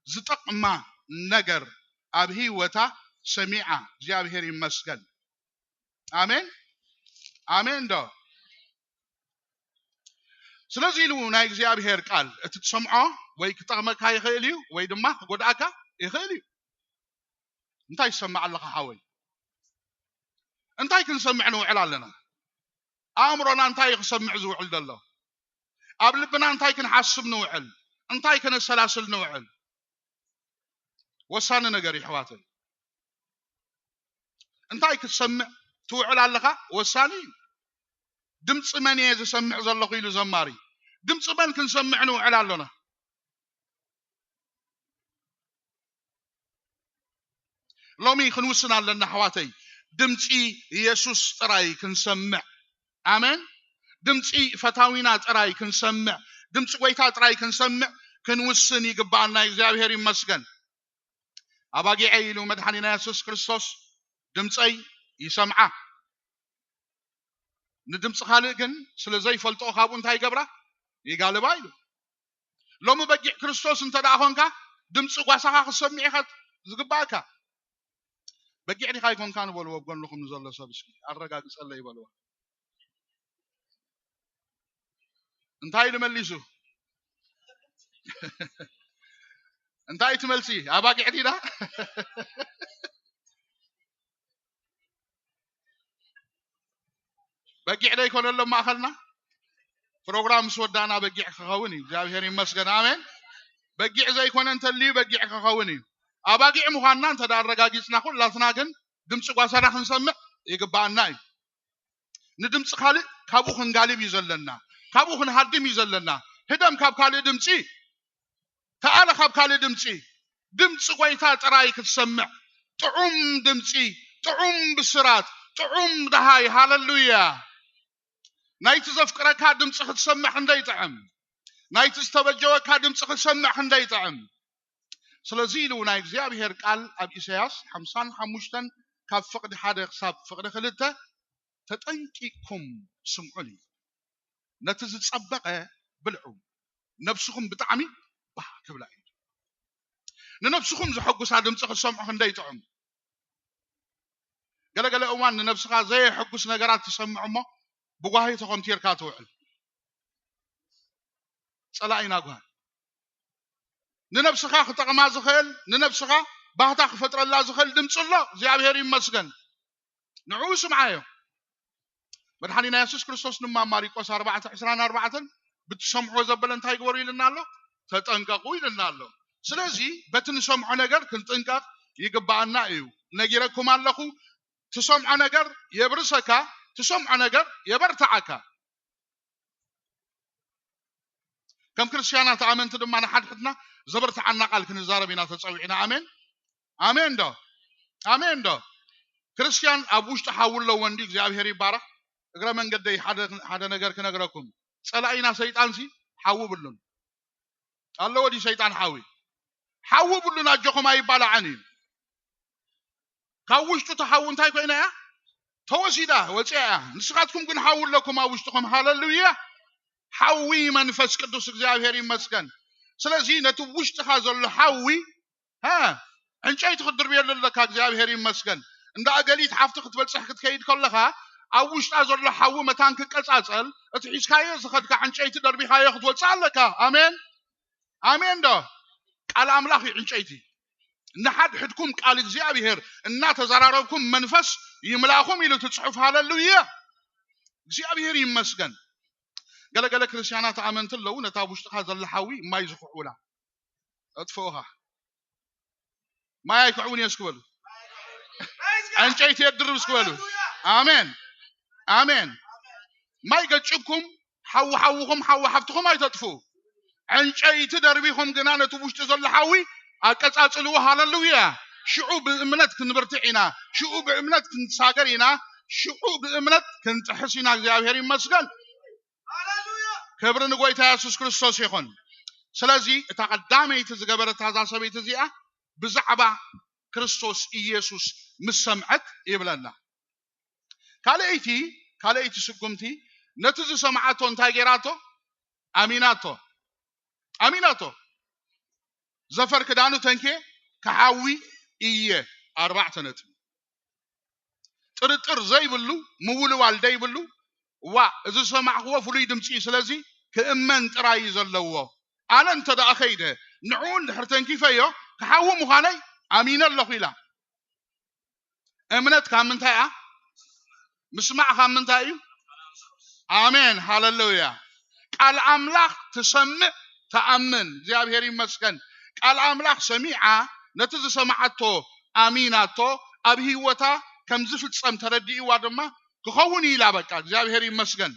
ዝጠቕማ ነገር ኣብ ህይወታ ሰሚዓ። እግዚኣብሔር ይመስገን። ኣሜን፣ ኣሜን ዶ? ስለዚ ኢሉ ናይ እግዚኣብሔር ቃል እቲ ትሰምዖ ወይ ክጠቕመካ ይኽእል እዩ ወይ ድማ ክጎድኣካ ይኽእል እዩ። እንታይ ትሰምዕ ኣለኻ ሓወይ? እንታይ ክንሰምዕ ንውዕል ኣለና? ኣእምሮና እንታይ እዩ ክሰምዕ ዝውዕል ዘሎ? ኣብ ልብና እንታይ ክንሓስብ ንውዕል? እንታይ ከነሰላስል ንውዕል? ወሳኒ ነገር እዩ ኣሕዋተይ። እንታይ ክትሰምዕ ትውዕል ኣለኻ? ወሳኒ እዩ። ድምፂ መን እየ ዝሰምዕ ዘለኹ ኢሉ ዘማሪ። ድምፂ መን ክንሰምዕ ንውዕል ኣሎና? ሎሚ ክንውስን ኣለና ኣሕዋተይ። ድምፂ ኢየሱስ ጥራይ ክንሰምዕ። ኣሜን። ድምፂ ፈታዊና ጥራይ ክንሰምዕ፣ ድምፂ ጎይታ ጥራይ ክንሰምዕ ክንውስን ይግባኣና። እግዚኣብሔር ይመስገን። ኣባጊዐይ ኢሉ መድሓኒና የሱስ ክርስቶስ ድምፀይ ይሰምዓ። ንድምፂ ካልእ ግን ስለ ዘይፈልጦ ካብኡ እንታይ ይገብራ? ይጋልባ ኢሉ። ሎሚ በጊዕ ክርስቶስ እንተ ደኣ ኾንካ ድምፂ ጓሳኻ ክትሰምዕ ኢኻ ዝግባኣካ። በጊዕ ዲኻ ኣይኮንካን በልዎ ጎንኹም ንዘሎ ሰብ እስኪ ኣረጋግፀለይ በልዎ። እንታይ ኢሉ መሊሱ? እንታይ እቲ መልሲ? ኣባጊዕ ዲና? በጊዕ ዶ ይኮነሎም ማእኸልና? ፕሮግራም ምስ ወዳእና በጊዕ ክኸውን እዩ። እግዚኣብሔር ይመስገን። ኣሜን። በጊዕ ዘይኮነ እንተልዩ በጊዕ ክኸውን እዩ። ኣባጊዕ ምዃንና እንተ ደኣ ኣረጋጊጽና ኩላትና ግን ድምፂ ጓሳና ክንሰምዕ ይግባኣና እዩ። ንድምፂ ካልእ ካብኡ ክንጋልብ እዩ ዘለና። ካብኡ ክንሃድም እዩ ዘለና። ህደም ካብ ካልእ ድምፂ፣ ተኣለ ካብ ካልእ ድምፂ። ድምፂ ጎይታ ጥራይ ክትሰምዕ። ጥዑም ድምፂ፣ ጥዑም ብስራት፣ ጥዑም ደሃይ። ሃለሉያ። ናይቲ ዘፍቅረካ ድምፂ ክትሰምዕ ክንደይ ጥዕም። ናይቲ ዝተበጀወካ ድምፂ ክትሰምዕ ክንደይ ጥዕም። ስለዚ ኢሉ ናይ እግዚኣብሔር ቃል ኣብ ኢሳያስ ሓምሳን ሓሙሽተን ካብ ፍቕዲ ሓደ ክሳብ ፍቕዲ ክልተ ተጠንቂቕኩም ስምዑኒ። ነቲ ዝጸበቐ ብልዑ፣ ነብስኹም ብጣዕሚ ባህ ክብላ እዩ። ንነብስኹም ዘሐጉሳ ድምፂ ክትሰምዑ ክንደይ ጥዑም። ገለገለ እዋን ንነብስኻ ዘየሐጉስ ነገራት ትሰምዕ እሞ ብጓሂ ተኾምቲርካ ትውዕል። ጸላኢና ጓሂ። ንነብስኻ ክጠቕማ ዝኽእል፣ ንነብስኻ ባህታ ክፈጥረላ ዝኽእል ድምፂ ኣሎ። እግዚኣብሔር ይመስገን። ንዕኡ ስምዓዮ። መድሓኒና የሱስ ክርስቶስ ድማ ማሪቆስ ኣርባዕተ ዕስራን ኣርባዕተን ብትሰምዕዎ ዘበለ እንታይ ግበሩ ኢልና ኣሎ? ተጠንቀቑ ኢልና ኣሎ። ስለዚ በቲ ንሰምዖ ነገር ክንጥንቀቕ ይግባኣና እዩ። ነጊረኩም ኣለኹ፣ ትሰምዖ ነገር የብርሰካ፣ ትሰምዖ ነገር የበርትዓካ። ከም ክርስትያናት ኣመንቲ ድማ ንሓድሕድና ዘበርትዓና ቃል ክንዛረብ ኢና ተጸዊዕና። ኣሜን፣ ኣሜን ዶ? ኣሜን ዶ? ክርስትያን ኣብ ውሽጡ ሓዊ ኣለዎ እንዲ እግዚኣብሔር ይባረኽ። እግረ መንገደይ ሓደ፣ ሓደ ነገር ክነግረኩም። ጸላኢና ሰይጣንሲ ሓዊ ብሉን ኣለዎ። ዲ ሰይጣን ሓዊ? ሓዊ ብሉን ኣጆኹም ኣይባላዓን እዩ። ካብ ውሽጡ ተሓዊ እንታይ ኮይና እያ? ተወሲዳ ወፂኣ እያ። ንስኻትኩም ግን ሓዊ ኣለኩም ኣብ ውሽጥኹም። ሃለሉያ። ሓዊ መንፈስ ቅዱስ እግዚኣብሔር ይመስገን። ስለዚ ነቲ ውሽጥኻ ዘሎ ሓዊ፣ ሃ፣ ዕንጨይቲ ክትድርብየሉ ኣለካ። እግዚኣብሔር ይመስገን። እንዳ እገሊት ሓፍቲ ክትበፅሕ ክትከይድ ከለኻ ኣብ ውሽጣ ዘሎ ሓዊ መታን ክቀፃፀል እቲ ሒዝካዮ ዝኸድካ ዕንጨይቲ ደርቢኻዮ ክትወፅእ ኣለካ። ኣሜን፣ ኣሜን ዶ? ቃል ኣምላኽ እዩ ዕንጨይቲ። ንሓድሕድኩም ቃል እግዚኣብሔር እናተዘራረብኩም መንፈስ ይምላእኹም ኢሉ እቲ ጽሑፍ። ሃለሉያ፣ እግዚኣብሔር ይመስገን። ገለገለ ክርስትያናት ኣመንቲ ኣለዉ ነታ ውሽጥኻ ዘላ ሓዊ ማይ ዝኽዕውላ። ኣጥፍኡኻ። ማይ ኣይክዕውን እየ እስኪ በሉ። ዕንጨይቲ የድርብ እስኪ በሉ። ኣሜን። ኣሜን። ማይ ገጭኩም ሓዊ ሓውኹም ሓዊ ሓፍትኹም ኣይተጥፍኡ። ዕንጨይቲ ደርቢኹም ግና ነቲ ውሽጢ ዘሎ ሓዊ ኣቀጻጽልዎ። ሃለሉያ። ሽዑ ብእምነት ክንብርትዕ ኢና። ሽዑ ብእምነት ክንሳገር ኢና። ሽዑ ብእምነት ክንጥሕስ ኢና። እግዚኣብሔር ይመስገን። ክብሪ ንጎይታ የሱስ ክርስቶስ ይኹን። ስለዚ እታ ቀዳመይቲ ዝገበረታ እዛ ሰበይቲ እዚኣ ብዛዕባ ክርስቶስ ኢየሱስ ምስ ሰምዐት ይብለና። ካልኣይቲ ካልኣይቲ ስጉምቲ ነቲ ዝሰምዓቶ እንታይ ገይራቶ? ኣሚናቶ። ኣሚናቶ። ዘፈር ክዳኑ ተንኬ ክሓዊ እየ። ኣርባዕተ ነጥቢ። ጥርጥር ዘይብሉ፣ ምውልዋል ዘይብሉ፣ ዋ፣ እዚ ዝሰማዕክዎ ፍሉይ ድምፂ እዩ፣ ስለዚ ክእመን ጥራይ እዩ ዘለዎ። ኣነ እንተ ደኣ ኸይደ ንዕኡ እንድሕር ተንኪፈዮ ክሓዊ ምዃነይ ኣሚነ ኣለኹ ኢላ። እምነት ካብ ምንታይ እያ? ምስማዕ ካብ ምንታይ እዩ? ኣሜን፣ ሃለሉያ። ቃል ኣምላኽ ትሰምዕ፣ ትኣምን። እግዚኣብሔር ይመስገን። ቃል ኣምላኽ ሰሚዓ፣ ነቲ ዝሰማዓቶ ኣሚናቶ፣ ኣብ ህይወታ ከም ዝፍጸም ተረዲእዋ ድማ፣ ክኸውን እዩ ኢላ በቃ። እግዚኣብሔር ይመስገን።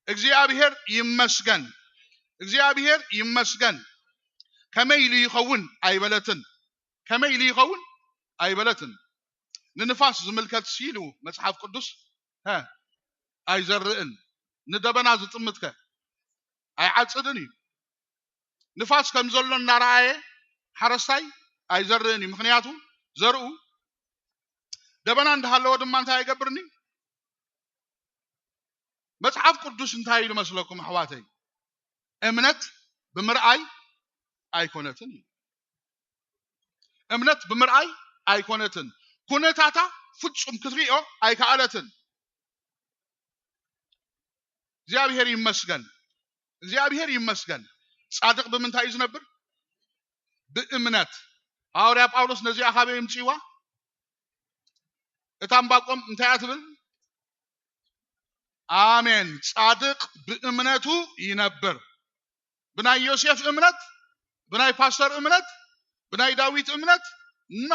እግዚኣብሔር ይመስገን። እግዚኣብሔር ይመስገን። ከመይ ኢሉ ይኸውን ኣይበለትን። ከመይ ኢሉ ይኸውን ኣይበለትን። ንንፋስ ዝምልከት ሲሉ መጽሓፍ ቅዱስ፣ ሀ፣ ኣይዘርእን። ንደበና ዝጥምትከ ኣይዓጽድን እዩ። ንፋስ ከም ዘሎ እናረኣየ ሓረስታይ ኣይዘርእን እዩ። ምኽንያቱ ዘርኡ ደበና እንዳሃለወ ድማ እንታይ ኣይገብርን እዩ። መጽሓፍ ቅዱስ እንታይ ኢሉ መስለኩም ኣሕዋተይ? እምነት ብምርኣይ ኣይኮነትን እዩ። እምነት ብምርኣይ ኣይኮነትን። ኩነታታ ፍጹም ክትሪኦ ኣይከኣለትን። እግዚኣብሔር ይመስገን። እግዚኣብሔር ይመስገን። ጻድቕ ብምንታይ እዩ ዝነብር? ብእምነት። ሃዋርያ ጳውሎስ ነዚኣ ካበይ ይምጽእዋ? እታ እምባቆም እንታይ እያ ትብል? ኣሜን። ጻድቕ ብእምነቱ ይነብር። ብናይ ዮሴፍ እምነት፣ ብናይ ፓስተር እምነት፣ ብናይ ዳዊት እምነት፣ ኖ።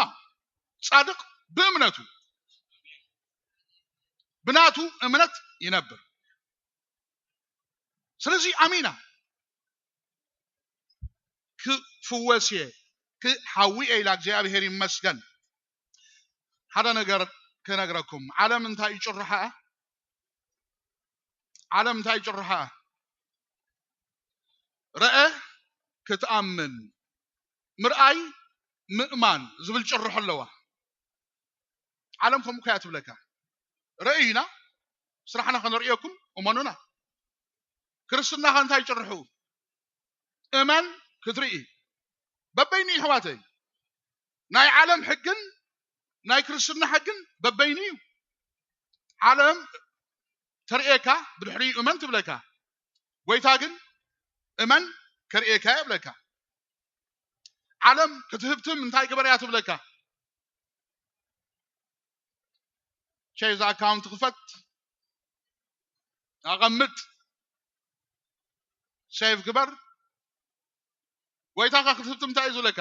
ጻድቕ ብእምነቱ፣ ብናቱ እምነት ይነብር። ስለዚ ኣሚና ክፍወስ እየ፣ ክሓዊ እየ ኢላ። እግዚኣብሔር ይመስገን። ሓደ ነገር ክነግረኩም። ዓለም እንታይ እዩ ጭርሖኣ? ዓለም እንታይ እዩ ጭርሖኣ? ረአ ክትኣምን፣ ምርኣይ ምእማን ዝብል ጭርሖ ኣለዋ። ዓለም ከምኡ ከያ ትብለካ። ርእዩና፣ ስራሕና ከነርእየኩም እመኑና። ክርስትና ከ እንታይ ጭርሑ? እመን ክትርኢ። በበይኑ እዩ ኣሕዋተይ። ናይ ዓለም ሕግን ናይ ክርስትና ሕግን በበይኑ እዩ። ዓለም ተርእየካ፣ ብድሕሪኡ እመን ትብለካ። ጎይታ ግን እመን ከርእየካ እየ ይብለካ። ዓለም ክትህብትም እንታይ ግበር እያ ትብለካ? ቼዝ ኣካውንት ክፈት፣ ኣቐምጥ፣ ሴቭ ግበር። ጎይታኻ ክትህብትም እንታይ እዩ ዝብለካ?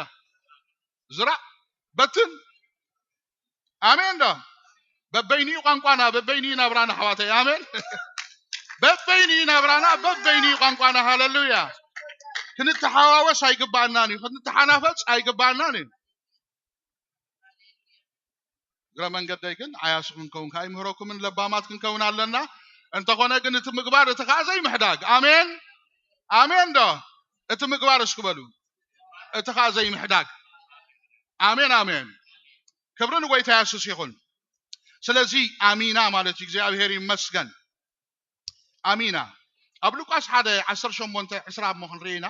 ዝራእ፣ በትን። ኣሜን ዶ? በበይኑ እዩ ቋንቋና፣ በበይኑ እዩ ናብራና ኣሕዋተይ። ኣሜን። በበይኑ እዩ ናብራና፣ በበይኑ እዩ ቋንቋና። ሃለሉያ። ክንተሓዋወስ ኣይግባኣናን እዩ፣ ክንተሓናፈጽ ኣይግባኣናን እዩ። እግረ መንገደይ ግን ዓያሱ ክንከውን ከኣ ኣይምህረኩምን፣ ለባማት ክንከውን ኣለና። እንተኾነ ግን እቲ ምግባር፣ እቲ ከኣ ዘይምሕዳግ። ኣሜን፣ ኣሜን ዶ? እቲ ምግባር እስኪ በሉ፣ እቲ ከኣ ዘይምሕዳግ። ኣሜን፣ ኣሜን። ክብሪ ንጎይታ የሱስ ይኹን። ስለዚ ኣሚና ማለት እዩ። እግዚኣብሔር ይመስገን። ኣሚና። ኣብ ሉቃስ ሓደ ዓሰርተ ሸሞንተ ዕስራ እሞ ክንርኢ ኢና።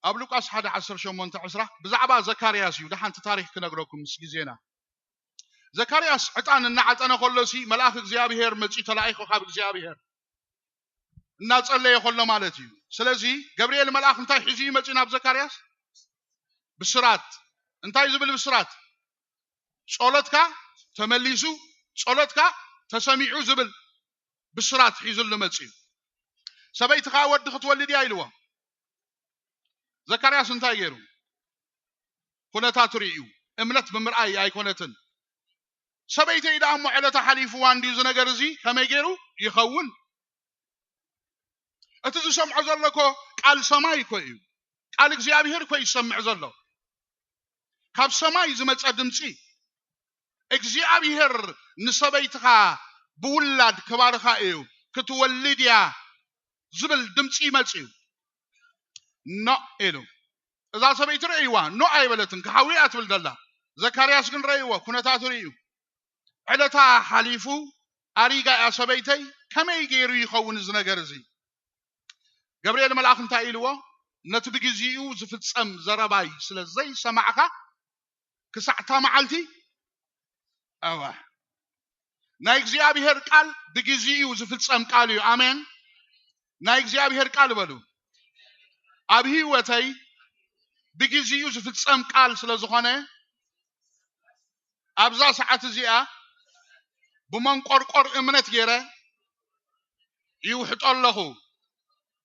ኣብ ሉቃስ ሓደ ዓሰርተ ሸሞንተ ዕስራ ብዛዕባ ዘካርያስ እዩ። ደሓንቲ ታሪክ ክነግረኩም ምስ ግዜና። ዘካርያስ ዕጣን እናዓጠነ ከሎ ሲ መልኣኽ እግዚኣብሔር መጺኡ፣ ተላኢኹ ካብ እግዚኣብሔር እናጸለየ ከሎ ማለት እዩ። ስለዚ ገብርኤል መልኣኽ እንታይ ሒዙ እዩ መጺኡ ናብ ዘካርያስ? ብስራት። እንታይ ዝብል ብስራት? ጸሎትካ ተመሊሱ፣ ጸሎትካ ተሰሚዑ ዝብል ብስራት ሒዙሉ መጺኡ። ሰበይቲ ከኣ ወዲ ክትወልድ እያ ኢልዎ። ዘካርያስ እንታይ ገይሩ? ኩነታት ርእዩ። እምነት ብምርኣይ ኣይኮነትን። ሰበይተይ ደኣ እሞ ዕለታ ሓሊፍዋ እንድዩ እዚ ነገር እዚ ከመይ ገይሩ ይኸውን? እቲ ዝሰምዖ ዘሎ እኮ ቃል ሰማይ እኮ እዩ። ቃል እግዚኣብሔር እኮ ይሰምዕ ዘሎ። ካብ ሰማይ ዝመጸ ድምጺ እግዚኣብሔር ንሰበይትኻ ብውላድ ክባርኻ እዩ፣ ክትወልድ እያ ዝብል ድምጺ ይመጽእ እዩ። ኖ ኢሉ። እዛ ሰበይቲ ርእይዋ፣ ኖ ኣይበለትን፣ ክሓዊ እያ ትብል ዘላ። ዘካርያስ ግን ረእይዎ፣ ኩነታቱ ርእዩ። ዕለታ ሓሊፉ፣ ኣሪጋ እያ ሰበይተይ፣ ከመይ ገይሩ ይኸውን እዚ ነገር እዚ? ገብርኤል መልኣኽ እንታይ ኢልዎ? ነቲ ብግዜኡ ዝፍጸም ዘረባይ ስለ ዘይሰማዕካ፣ ክሳዕ እታ መዓልቲ፣ እወ፣ ናይ እግዚኣብሔር ቃል ብግዜኡ ዝፍጸም ቃል እዩ። ኣሜን። ናይ እግዚኣብሔር ቃል በሉ። ኣብ ህይወተይ ብግዜኡ ዝፍጸም ቃል ስለ ዝኾነ፣ ኣብዛ ሰዓት እዚኣ ብመንቆርቆር እምነት ገይረ ይውሕጦ ኣለኹ።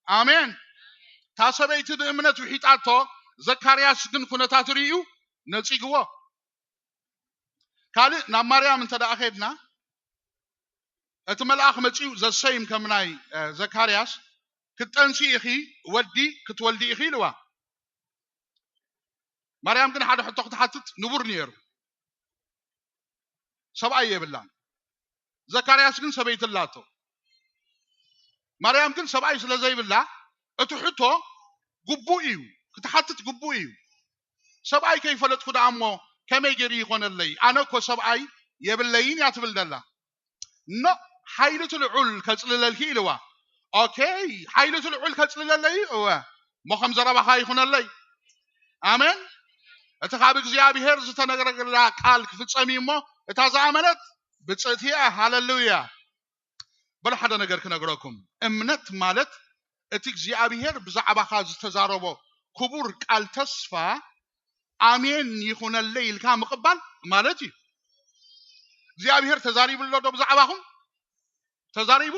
ኣሜን። እታ ሰበይቲ ብእምነት ውሒጣቶ፣ ዘካርያስ ግን ኩነታት ርእዩ ነጺግዎ። ካልእ ናብ ማርያም እንተ ደኣ ኸድና፣ እቲ መልኣኽ መጺኡ ዘሰይም ከም ናይ፣ እ፣ ዘካርያስ፣ "ክትጠንሲ ኢኺ፣ ወዲ ክትወልዲ ኢኺ" ኢልዋ። ማርያም ግን ሓደ ሕቶ ክትሓትት ንቡር ነይሩ። ሰብኣይ የብላን። ዘካርያስ ግን ሰበይቲ ኣላቶ። ማርያም ግን ሰብኣይ ስለ ዘይብላ፣ እቲ ሕቶ ግቡእ እዩ፣ ክትሓትት ግቡእ እዩ። "ሰብኣይ ከይፈለጥኩ ደኣ እሞ ከመይ ገይሩ ይኾነለይ? ኣነ እኮ ሰብኣይ የብለይን" እያ ትብል ዘላ። ኖ፣ ሓይሊ እቲ ልዑል ከጽልለልኪ ኢልዋ። ኦኬ፣ ሓይሊ እቲ ልዑል ከጽልለለይ እዩ? እወ። እሞ ከም ዘረባኻ ይኹነለይ። ኣሜን። እቲ ካብ እግዚኣብሔር ዝተነገረላ ቃል ክፍጸም እዩ እሞ፣ እታ ዝኣመነት ብጽእቲ እያ። ሃሌሉያ። በሉ ሓደ ነገር ክነግረኩም። እምነት ማለት እቲ እግዚኣብሔር ብዛዕባኻ ዝተዛረቦ ክቡር ቃል ተስፋ ኣሜን ይኹነለይ ኢልካ ምቕባል ማለት እዩ። እግዚኣብሔር ተዛሪቡ ኣሎ ዶ ብዛዕባኹም? ተዛሪቡ?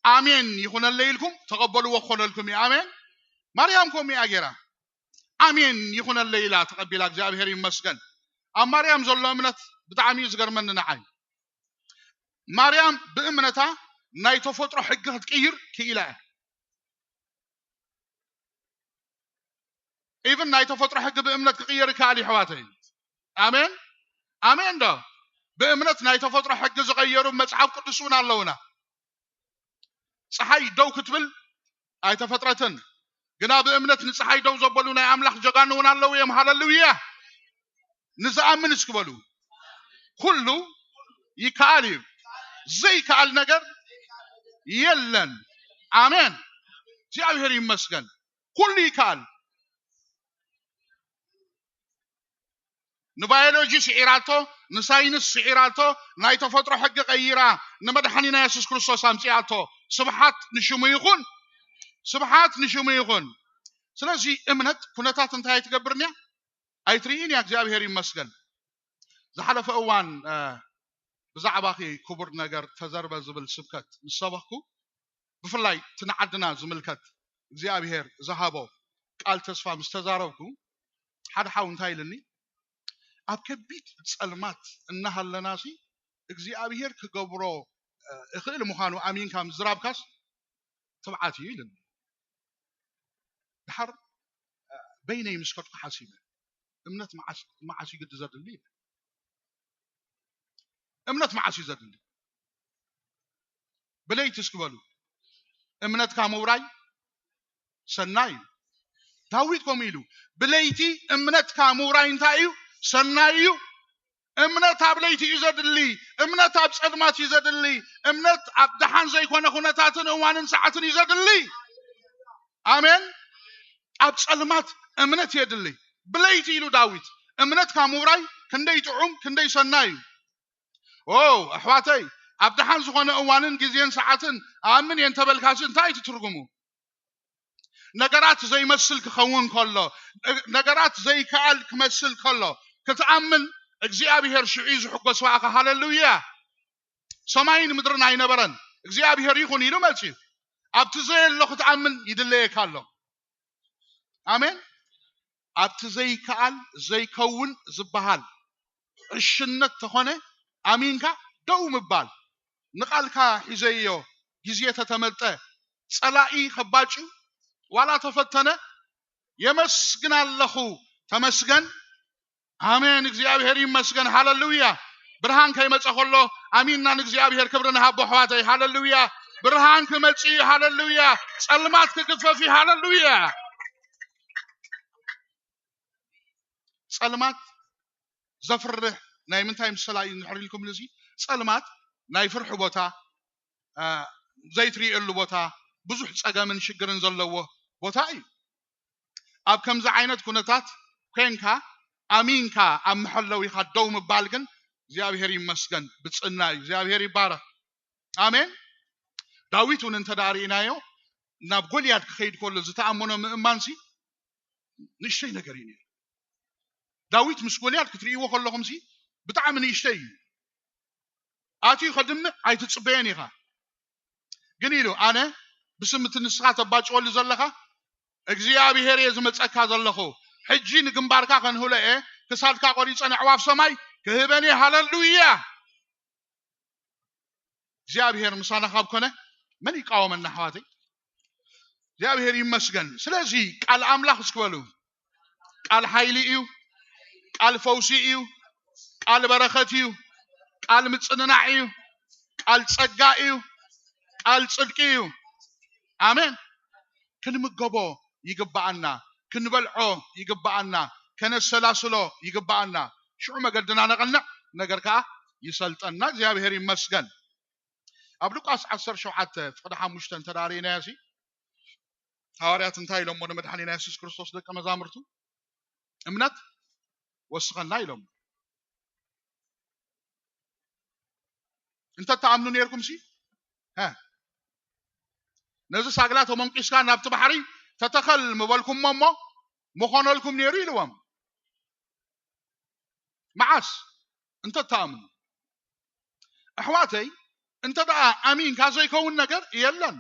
ኣሜን ይኹነለይ ኢልኩም ተቐበልዎ ክኾነልኩም እዩ። ኣሜን። ማርያም ከምኡ እያ ገይራ። ኣሜን ይኹነለይ ኢላ ተቐቢላ። እግዚኣብሔር ይመስገን። ኣብ ማርያም ዘሎ እምነት ብጣዕሚ እዩ ዝገርመኒ ንዓይ። ማርያም ብእምነታ ናይ ተፈጥሮ ሕጊ ክትቅይር ክኢላ እያ። ኢቭን ናይ ተፈጥሮ ሕጊ ብእምነት ክቕየር ይከኣል እዩ፣ ኣሕዋተይ። ኣሜን፣ ኣሜን ዶ? ብእምነት ናይ ተፈጥሮ ሕጊ ዝቐየሩ መጽሓፍ ቅዱስ እውን ኣለውና። ጸሓይ ደው ክትብል ኣይተፈጥረትን፣ ግና ብእምነት ንጸሓይ ደው ዘበሉ ናይ ኣምላኽ ጀጋኑ እውን ኣለዉ እዮም። ሃሌሉያ! ንዝኣምን እስኪ በሉ፣ ኩሉ ይከኣል እዩ፣ ዘይከኣል ነገር የለን። ኣሜን። እግዚኣብሔር ይመስገን። ኩሉ ይከኣል። ንባዮሎጂ ስዒራቶ፣ ንሳይንስ ስዒራቶ፣ ናይ ተፈጥሮ ሕጊ ቀይራ ንመድሓኒና የሱስ ክርስቶስ ኣምጺኣቶ። ስብሓት ንሽሙ ይኹን፣ ስብሓት ንሽሙ ይኹን። ስለዚ እምነት ኩነታት እንታይ ኣይትገብርን እያ? ኣይትርእይን እያ። እግዚኣብሔር ይመስገን። ዝሓለፈ እዋን፣ እ፣ ብዛዕባኺ ክቡር ነገር ተዘርበ ዝብል ስብከት ምስ ሰበኽኩ፣ ብፍላይ እቲ ንዓድና ዝምልከት እግዚኣብሔር ዝሃቦ ቃል ተስፋ ምስ ተዛረብኩ፣ ሓደ ሓው እንታይ ኢልኒ? "ኣብ ከቢድ ጸልማት እናሃለናሲ እግዚኣብሔር ክገብሮ፣ እ፣ እኽእል ምዃኑ ኣሚንካ ምዝራብካስ ትብዓት እዩ" ኢልኒ። ድሓር፣ እ፣ በይነይ ምስ ከድኩ ሓሲበ፣ "እምነት መዓስ፣ መዓስ እዩ ግዲ ዘድሊ?" ኢለ። እምነት መዓስ እዩ ዘድሊ? ብለይቲ እስኪ በሉ። እምነትካ ምውራይ ሰናይ እዩ። ዳዊት ከምኡ ኢሉ፣ "ብለይቲ እምነትካ ምውራይ እንታይ እዩ? ሰናይ እዩ።" እምነት ኣብ ለይቲ እዩ ዘድሊ። እምነት ኣብ ጸልማት እዩ ዘድሊ። እምነት ኣብ ደሓን ዘይኮነ ኩነታትን እዋንን ሰዓትን እዩ ዘድሊ። ኣሜን። ኣብ ጸልማት እምነት የድሊ። ብለይቲ ኢሉ ዳዊት፣ እምነትካ ምውራይ ክንደይ ጥዑም፣ ክንደይ ሰናይ እዩ። ኦ፣ ኣሕዋተይ፣ ኣብ ደሓን ዝኾነ እዋንን ግዜን ሰዓትን ኣምን እየ እንተበልካሲ እንታይ እዩ እቲ ትርጉሙ? ነገራት ዘይመስል ክኸውን ከሎ፣ ነገራት ዘይከኣል ክመስል ከሎ፣ ክትኣምን እግዚኣብሔር ሽዑ እዩ ዝሕጎስ ብኣኻ። ሃሌሉያ! ሰማይን ምድርን ኣይነበረን፣ እግዚኣብሔር ይኹን ኢሉ መጺኡ። ኣብቲ ዘየሎ ክትኣምን ይድለየካ ኣሎ። ኣሜን። ኣብቲ ዘይከኣል ዘይከውን ዝበሃል ዕሽነት ተኾነ ኣሚንካ ደው ምባል። ንቓልካ ሒዘዮ ግዜ ተተመልጠ ጸላኢ ከባጭ ዋላ ተፈተነ የመስግን ኣለኹ። ተመስገን። ኣሜን። እግዚኣብሔር ይመስገን። ሃለሉያ። ብርሃን ከይመጸ ከሎ ኣሚንና ንእግዚኣብሔር ክብሪ ንሃቦ ኣሕዋተይ። ሃለሉያ። ብርሃን ክመጽእ እዩ። ሃለሉያ። ጸልማት ክግፈፍ እዩ። ሃለሉያ። ጸልማት ዘፍርሕ ናይ ምንታይ ምሰላ እዩ እንድሕር ኢልኩም እዚ ጸልማት ናይ ፍርሒ ቦታ፣ አ፣ ዘይትርእየሉ ቦታ፣ ብዙሕ ጸገምን ሽግርን ዘለዎ ቦታ እዩ። ኣብ ከምዚ ዓይነት ኩነታት ኮንካ ኣሚንካ ኣብ መሐለዊኻ ደው ምባል ግን እግዚኣብሔር ይመስገን ብጽና እዩ። እግዚኣብሔር ይባረክ። ኣሜን። ዳዊት እውን እንተ ደኣ ርኢናዮ ናብ ጎልያድ ክኸይድ ከሎ ዝተኣመኖ ምእማንሲ ንእሽተይ ነገር እዩ ነይሩ። ዳዊት ምስ ጎልያድ ክትርእይዎ ከለኹምሲ ብጣዕሚ ንእሽተይ እዩ። ኣትዩ ከድምዕ ኣይትጽበዮን ኢኻ። ግን ኢሉ ኣነ ብስም እቲ ንስኻ ተባጭወሉ ዘለኻ እግዚኣብሔር እየ ዝመጸካ ዘለኹ። ሕጂ ንግንባርካ ከንህሎ እየ፣ ክሳድካ ቆሪጸ ነዕዋፍ ሰማይ ክህበን እየ። ሃለሉያ። እግዚኣብሔር ምሳና ካብ ኮነ መን ይቃወመና ኣሕዋተይ? እግዚኣብሔር ይመስገን። ስለዚ ቃል ኣምላኽ እስኪ በሉ። ቃል ሓይሊ እዩ። ቃል ፈውሲ እዩ። ቃል በረኸት እዩ። ቃል ምጽንናዕ እዩ። ቃል ጸጋ እዩ። ቃል ጽድቂ እዩ። ኣሜን። ክንምገቦ ይግብኣና፣ ክንበልዖ ይግብኣና፣ ከነሰላስሎ ይግብኣና። ሽዑ መገድና ነቐንዕ፣ ነገር ከኣ ይሰልጠና። እግዚኣብሔር ይመስገን። ኣብ ሉቃስ ዓሰርተ ሸውዓተ ፍቕዲ ሓሙሽተ እንተ ደኣ ርኢናዮ ሲ፣ ሃዋርያት እንታይ ኢሎሞ ንመድሓኒና የሱስ ክርስቶስ ደቀ መዛሙርቱ? እምነት ወስኸና ኢሎም። እንተ ትኣምኑ ነይርኩም ሲ፣ ሀ፣ ነዚ ሳግላ ተመንቂስካ ናብቲ ባሕሪ ተተኸል ምበልኩሞ እሞ ምኾነልኩም ነይሩ ኢልዎም። መዓስ? እንተ ትኣምኑ። ኣሕዋተይ፣ እንተ ደኣ ኣሚንካ ዘይከውን ነገር የለን።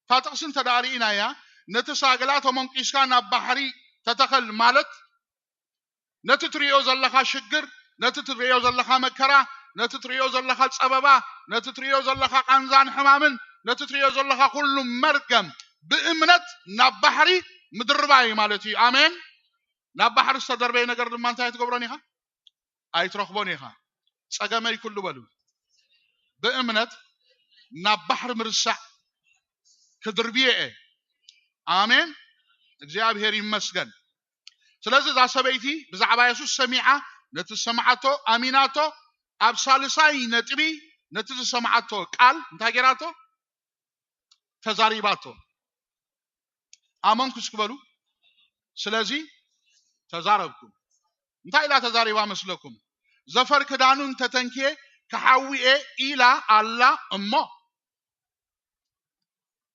እታ ጥቕሲ እንተ ደኣ ርኢናያ፣ ነቲ ሳግላ ተመንቂስካ ናብ ባሕሪ ተተኸል ማለት፣ ነቲ ትርእዮ ዘለኻ ሽግር፣ ነቲ ትርእዮ ዘለኻ መከራ፣ ነቲ ትርእዮ ዘለኻ ጸበባ፣ ነቲ ትርእዮ ዘለኻ ቃንዛን ሕማምን፣ ነቲ ትርእዮ ዘለኻ ኩሉ መርገም ብእምነት ናብ ባሕሪ ምድርባይ ማለት እዩ። ኣሜን። ናብ ባሕሪ ዝተደርበየ ነገር ድማ እንታይ ኣይትገብሮን ኢኻ? ኣይትረኽቦን ኢኻ። ጸገመይ ኩሉ በሉ። ብእምነት ናብ ባሕሪ ምርሳዕ ክድርብዮ እየ። ኣሜን። እግዚኣብሔር ይመስገን። ስለዚ እዛ ሰበይቲ ብዛዕባ የሱስ ሰሚዓ፣ ነቲ ዝሰምዓቶ ኣሚናቶ፣ ኣብ ሳልሳይ ነጥቢ ነቲ ዝሰምዓቶ ቃል እንታይ ገይራቶ? ተዛሪባቶ። ኣመንኩ እስኪ በሉ። ስለዚ ተዛረብኩ። እንታይ ኢላ ተዛሪባ መስለኩም? ዘፈር ክዳኑ እንተተንክየ ክሓዊ እየ ኢላ ኣላ እሞ።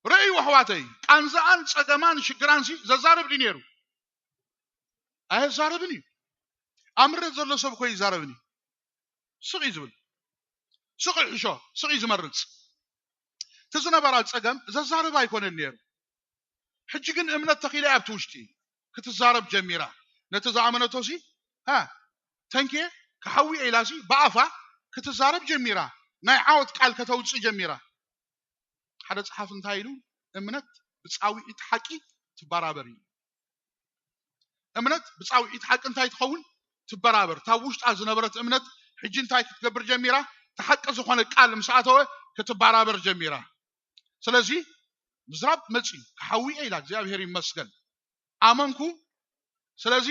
ርእዩ ኣሕዋተይ፣ ቃንዛኣን ጸገማን ሽግራንሲ ዘዛርብ ድዩ ነይሩ? ኣየዛርብን እዩ። ኣብ ምረት ዘሎ ሰብ እኮ ይዛረብን እዩ። ስቕ እዩ ዝብል። ስቕ ይሕሾ፣ ስቕ እዩ ዝመርጽ። እቲ ዝነበራ ጸገም ዘዛርብ ኣይኮነን ነይሩ። ሕጂ ግን እምነት ተኺላ እያ ኣብቲ ውሽጢ ክትዛረብ ጀሚራ። ነቲ ዝኣመነቶ ሲ፣ ሃ፣ ተንክየ ክሓዊ እየ ኢላ ሲ ብኣፋ ክትዛረብ ጀሚራ። ናይ ዓወት ቃል ከተውጽእ ጀሚራ። ሓደ ጸሓፊ እንታይ ኢሉ? እምነት ብጻውዒት ሓቂ ትበራበር እዩ። እምነት ብጻውዒት ሓቂ እንታይ ትኸውን? ትበራበር። እታ ውሽጣ ዝነበረት እምነት ሕጂ እንታይ ክትገብር ጀሚራ? እቲ ሓቂ ዝኾነ ቃል ምስ ኣተወ ክትበራበር ጀሚራ። ስለዚ ምዝራብ መጺኡ፣ ክሓዊ እየ ኢላ፣ እግዚኣብሔር ይመስገን። ኣመንኩ፣ ስለዚ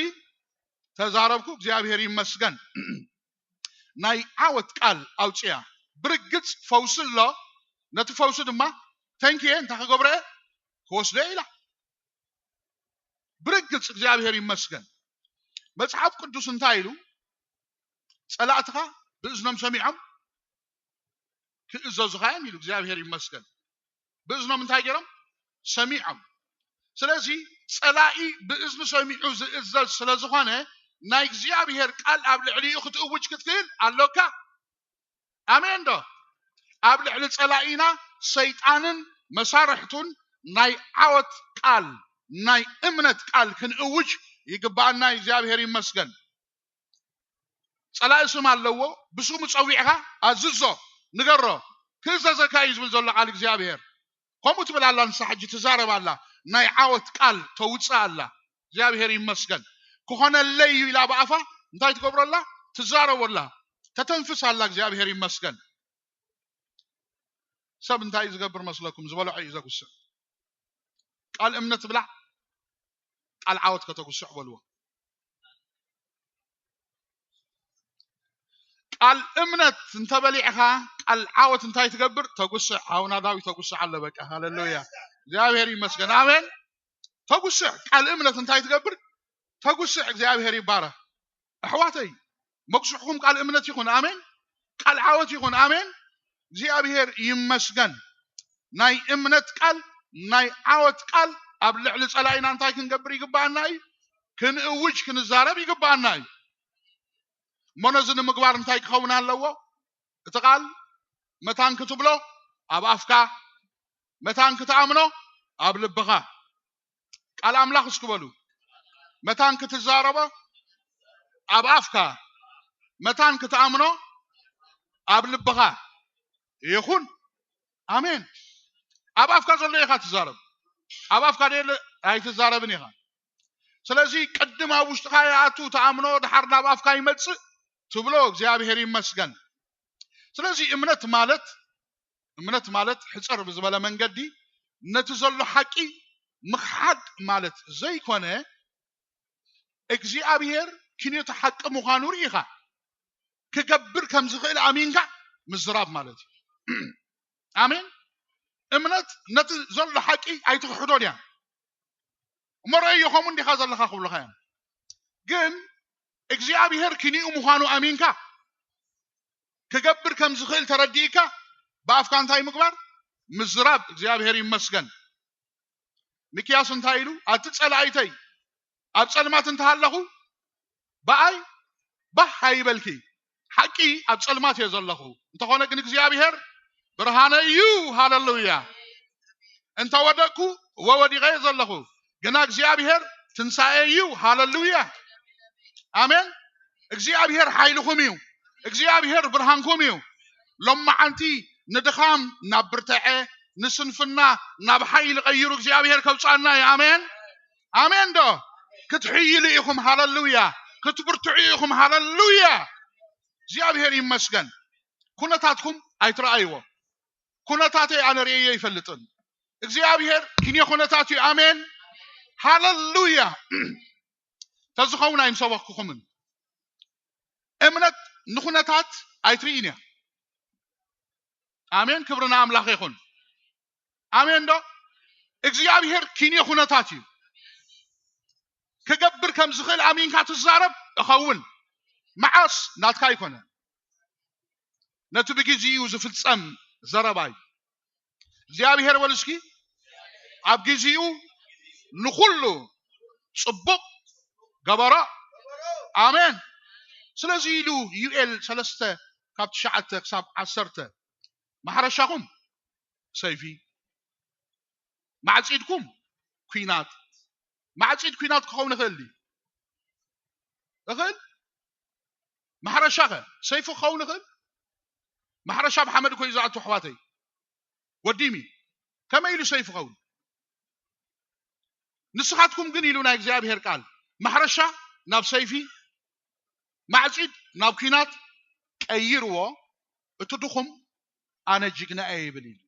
ተዛረብኩ፣ እግዚኣብሔር ይመስገን። ናይ ዓወት ቃል ኣውጽያ። ብርግጽ ፈውሲ ኣሎ፣ ነቲ ፈውሲ ድማ ተንክየ እንታይ ክገብሮ እየ? ክወስዶ እየ ኢላ። ብርግጽ እግዚኣብሔር ይመስገን። መጽሓፍ ቅዱስ እንታይ ኢሉ? ጸላእትኻ ብእዝኖም ሰሚዖም ክእዘዙኻ እዮም ኢሉ። እግዚኣብሔር ይመስገን። ብእዝኖም እንታይ ገይሮም? ሰሚዖም። ስለዚ ጸላኢ ብእዝኑ ሰሚዑ ዝእዘዝ ስለ ዝኾነ ናይ እግዚኣብሔር ቃል ኣብ ልዕሊኡ ክትእውጅ ክትክእል ኣሎካ። ኣሜን ዶ? ኣብ ልዕሊ ጸላኢና ሰይጣንን መሳርሕቱን ናይ ዓወት ቃል፣ ናይ እምነት ቃል ክንእውጅ ይግባኣና እዩ። እግዚኣብሔር ይመስገን። ጸላኢ ስም ኣለዎ። ብስሙ ጸዊዕካ ኣዝዞ፣ ንገሮ፣ ክእዘዘካ እዩ ዝብል ዘሎ ቃል እግዚኣብሔር። ከምኡ ትብል ኣላ፣ ንሳ ሕጂ ትዛረብ ኣላ። ናይ ዓወት ቃል ተውፅእ ኣላ። እግዚኣብሔር ይመስገን። ክኾነለይ እዩ ኢላ ብኣፋ እንታይ ትገብሮ ኣላ? ትዛረቦ ኣላ። ተተንፍስ ኣላ። እግዚኣብሔር ይመስገን። ሰብ እንታይ እዩ ዝገብር መስለኩም? ዝበልዖ እዩ ዘጉስዕ። ቃል እምነት ብላዕ፣ ቃል ዓወት ከተጉስዕ በልዎ። ቃል እምነት እንተበሊዕኻ፣ ቃል ዓወት እንታይ ትገብር? ተጉስዕ። ሓውና ዳዊት ተጉስዕ ኣለ። በቃ ሃሌሉያ፣ እግዚኣብሔር ይመስገን። ኣሜን። ተጉስዕ። ቃል እምነት እንታይ ትገብር? ተጉስዕ። እግዚኣብሔር ይባረክ። ኣሕዋተይ፣ መጉስዕኹም ቃል እምነት ይኹን። ኣሜን። ቃል ዓወት ይኹን። ኣሜን። እግዚኣብሔር ይመስገን። ናይ እምነት ቃል፣ ናይ ዓወት ቃል ኣብ ልዕሊ ጸላኢና እንታይ ክንገብር ይግባኣና እዩ? ክንእውጅ፣ ክንዛረብ ይግባኣና እዩ። እሞ ነዚ ንምግባር እንታይ ክኸውን ኣለዎ? እቲ ቃል መታን ክትብሎ ኣብ ኣፍካ፣ መታን ክትኣምኖ ኣብ ልብኻ። ቃል ኣምላኽ እስኪ በሉ። መታን ክትዛረቦ ኣብ ኣፍካ፣ መታን ክትኣምኖ ኣብ ልብኻ ይኹን። ኣሜን። ኣብ ኣፍካ ዘሎ ኢኻ ትዛረብ። ኣብ ኣፍካ ደየለ ኣይትዛረብን ኢኻ። ስለዚ ቅድም ኣብ ውሽጥኻ ይኣቱ፣ ትኣምኖ፣ ድሓር ናብ ኣፍካ ይመጽእ ትብሎ። እግዚኣብሔር ይመስገን። ስለዚ እምነት ማለት፣ እምነት ማለት ሕጽር ብዝበለ መንገዲ ነቲ ዘሎ ሓቂ ምኽሓድ ማለት ዘይኮነ፣ እግዚኣብሔር ክንዮቲ ሓቂ ምዃኑ ርኢኻ ክገብር ከም ዝኽእል ኣሚንካ ምዝራብ ማለት እዩ። ኣሜን። እምነት ነቲ ዘሎ ሓቂ ኣይትኽሕዶን እያ። እሞ ረእዮ፣ ከምኡ እንዲኻ ዘለኻ ክብሉኻ እዮም። ግን እግዚኣብሔር ክንዩ ምዃኑ ኣሚንካ ክገብር ከም ዝኽእል ተረዲእካ ብኣፍካ እንታይ ምግባር? ምዝራብ። እግዚኣብሔር ይመስገን። ሚክያስ እንታይ ኢሉ? ኣቲ ጸላኢተይ፣ ኣብ ጸልማት እንተሃለኹ ብኣይ ባህ ኣይበልኪ። ሓቂ፣ ኣብ ጸልማት እየ ዘለኹ። እንተኾነ ግን እግዚኣብሔር ብርሃነይ እዩ። ሃሌሉያ። እንተወደቅኩ፣ እወ ወዲቐ እየ ዘለኹ፣ ግና እግዚኣብሔር ትንሳኤ እዩ። ሃሌሉያ። ኣሜን። እግዚኣብሔር ሓይልኹም እዩ። እግዚኣብሔር ብርሃንኩም እዩ። ሎማዓንቲ ንድኻም ናብ ብርትዐ፣ ንስንፍና ናብ ሓይሊ ቀይሩ እግዚኣብሔር ከውፅኣና እዩ። ኣሜን። ኣሜን ዶ? ክትሕይሉ ኢኹም። ሃሌሉያ። ክትብርትዑ ኢኹም። ሃሌሉያ። እግዚኣብሔር ይመስገን። ኩነታትኩም ኣይትረኣይዎ። ኩነታተይ ኣነ ርእየ ኣይፈልጥን። እግዚኣብሔር ክንየ ኩነታት እዩ። ኣሜን። ሃሌሉያ። ተዝኸውን ኣይምሰበክኩምን። እምነት ንኩነታት ኣይትርእይን እያ። ኣሜን። ክብሪ ንኣምላኽ ይኹን። ኣሜን ዶ? እግዚኣብሔር ክንየ ኩነታት እዩ። ክገብር ከም ዝኽእል ኣሚንካ ትዛረብ። እኸውን። መዓስ ናትካ ኣይኮነ። ነቲ ብግዜኡ ዝፍጸም ዘረባ እዩ። እግዚኣብሔር በሉ እስኪ፣ ኣብ ግዜኡ ንኹሉ ጽቡቕ ገበሮ። ኣሜን። ስለዚ ኢሉ ዩኤል ሰለስተ ካብ ትሽዓተ ክሳብ ዓሰርተ፣ ማሕረሻኹም ሰይፊ፣ ማዕጺድኩም ኲናት። ማዕጺድ ኲናት ክኸውን ይኽእል ድዩ? እኽእል። ማሕረሻኸ ሰይፉ ክኸውን ይኽእል። ማሕረሻ ብሓመድ እኮ እዩ ዝኣቱ ኣሕዋተይ። ወዲሚ ከመይ ኢሉ ሰይፉ ኸውን? ንስኻትኩም ግን ኢሉ ናይ እግዚኣብሔር ቃል፣ ማሕረሻ ናብ ሰይፊ፣ ማዕጺድ ናብ ኲናት ቀይርዎ። እቲ ድኹም ኣነ ጅግና እየ ይብል ኢሉ።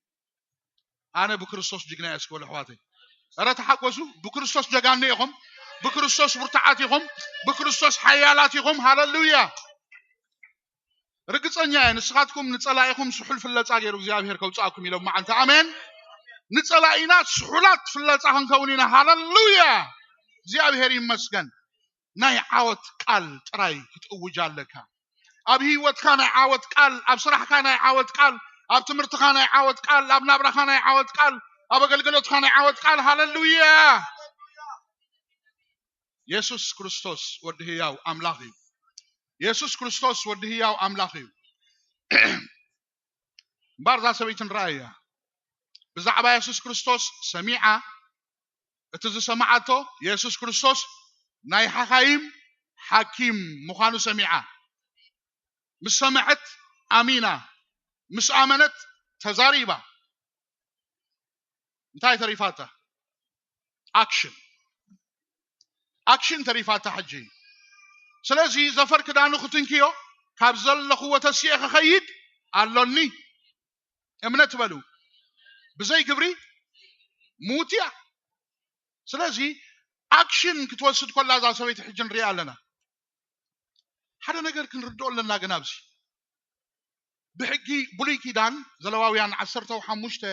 ኣነ ብክርስቶስ ጅግና እየ እስኪ በሉ ኣሕዋተይ። ኧረ ተሓጎሱ። ብክርስቶስ ጀጋኑ ኢኹም። ብክርስቶስ ብርቱዓት ኢኹም። ብክርስቶስ ሓያላት ኢኹም። ሃሌሉያ። ርግጸኛ እየ ንስኻትኩም ንጸላኢኹም ስሑል ፍለጻ ገይሩ እግዚኣብሔር ከውጽኣኩም ኢሎም መዓልቲ። ኣሜን። ንጸላኢና ስሑላት ፍለጻ ክንከውን ኢና። ሃሌሉያ። እግዚኣብሔር ይመስገን። ናይ ዓወት ቃል ጥራይ ክትእውጅ ኣለካ። ኣብ ህይወትካ ናይ ዓወት ቃል፣ ኣብ ስራሕካ ናይ ዓወት ቃል፣ ኣብ ትምህርትኻ ናይ ዓወት ቃል፣ ኣብ ናብራኻ ናይ ዓወት ቃል፣ ኣብ ኣገልግሎትካ ናይ ዓወት ቃል። ሃሌሉያ። የሱስ ክርስቶስ ወዲ ህያው ኣምላኽ እዩ። የሱስ ክርስቶስ ወዲ ህያው ኣምላኽ እዩ። እምበኣር እዛ ሰበይቲ ንረኣያ። ብዛዕባ የሱስ ክርስቶስ ሰሚዓ፣ እቲ ዝሰማዓቶ የሱስ ክርስቶስ ናይ ሓኻይም ሓኪም ምዃኑ ሰሚዓ። ምስ ሰምዐት ኣሚና፣ ምስ ኣመነት ተዛሪባ። እንታይ ተሪፋታ? ኣክሽን። ኣክሽን ተሪፋታ ሕጂ። ስለዚ ዘፈር ክዳኑ ክትንክዮ፣ ካብ ዘለኽዎ ተሲኤ ክኸይድ ኣሎኒ። እምነት በሉ። ብዘይ ግብሪ ምውት እያ። ስለዚ ኣክሽን ክትወስድ ከላ እዛ ሰበይቲ ሕጂ ንሪኣ ኣለና። ሓደ ነገር ክንርድኦ ኣለና ግን ኣብዚ ብሕጊ ብሉይ ኪዳን ዘለዋውያን ዓሰርተ ሓሙሽተ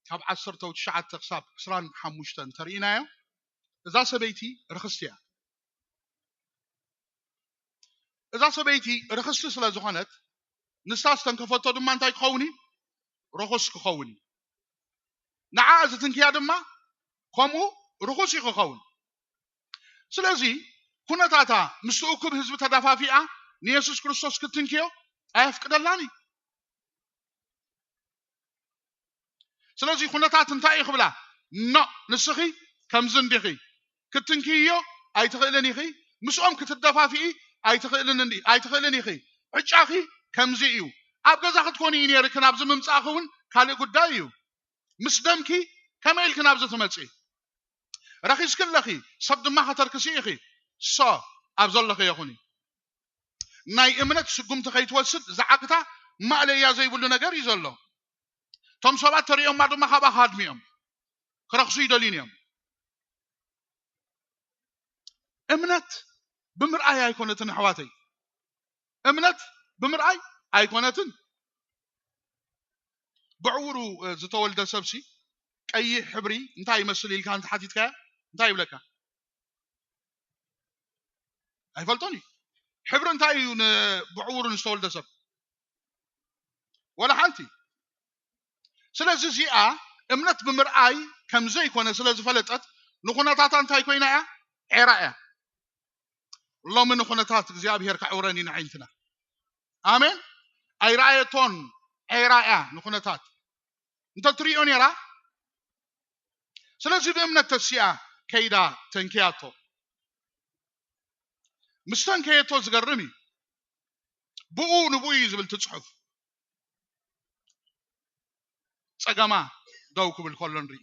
ካብ ዓሰርተ ትሽዓተ ክሳብ ዕስራን ሓሙሽተን እንተርኢናዮ እዛ ሰበይቲ ርኽስቲ እያ። እዛ ሰበይቲ ርኽስቲ ስለ ዝኾነት ንሳ ዝተንከፈቶ ድማ እንታይ ክኸውን እዩ? ርኹስ ክኸውን እዩ። ንዓ ዝትንክያ ድማ ከምኡ ርኹስ እዩ ክኸውን። ስለዚ ኩነታታ ምስ እኩብ ህዝቢ ተዳፋፊኣ ንየሱስ ክርስቶስ ክትንክዮ ኣየፍቅደላን እዩ። ስለዚ ኩነታት እንታይ እዩ ክብላ? ኖ፣ ንስኺ ከምዚ እንዲኺ ክትንክይዮ ኣይትኽእልን ኢኺ፣ ምስኦም ክትደፋፍኢ ኣይትኽእልን እንዲ-፣ ኣይትኽእልን ኢኺ። ዕጫኺ ከምዚ እዩ። ኣብ ገዛ ክትኮኒ እዩ ነይርክን ኣብዚ ምምጻእኺ እውን ካልእ ጉዳይ እዩ። ምስ ደምኪ ከመይ ኢልክን ኣብዚ ትመጺ? ረኺስኪ ኣለኺ፣ ሰብ ድማ ከተርክሲ ኢኺ። ሶ ኣብ ዘለኺ የኹኒ። ናይ እምነት ስጉምቲ ከይትወስድ ዝዓግታ ማእለያ ዘይብሉ ነገር እዩ ዘሎ። እቶም ሰባት ተሪኦማ ድማ ካብኣ ክሃድሙ እዮም። ክረኽሱ ይደልዩን እዮም። እምነት ብምርኣይ ኣይኮነትን ኣሕዋተይ። እምነት ብምርኣይ ኣይኮነትን። ብዕውሩ ዝተወልደ ሰብሲ ቀይሕ ሕብሪ እንታይ ይመስል ኢልካ እንተሓቲትካዮ እንታይ ይብለካ? ኣይፈልጦን እዩ። ሕብሪ እንታይ እዩ ብዕውሩ ንዝተወልደ ሰብ? ወላ ሓንቲ። ስለዚ እዚኣ እምነት ብምርኣይ ከም ዘይኮነ ስለ ዝፈለጠት ንኹነታታ እንታይ ኮይና እያ? ዔራ እያ። ሎሚ ንኹነታት እግዚኣብሔር ከዕውረን እዩ ንዓይንትና። ኣሜን። ኣይረኣየቶን፣ ዔራ እያ ንኹነታት። እንተትሪኦ ነይራ። ስለዚ ብእምነት ተሲኣ ከይዳ ተንክያቶ። ምስ ተንከየቶ ዝገርም እዩ። ብኡ ንብኡ እዩ ዝብል እቲ ጽሑፍ። ጸገማ ደው ክብል ከሎ ንርኢ።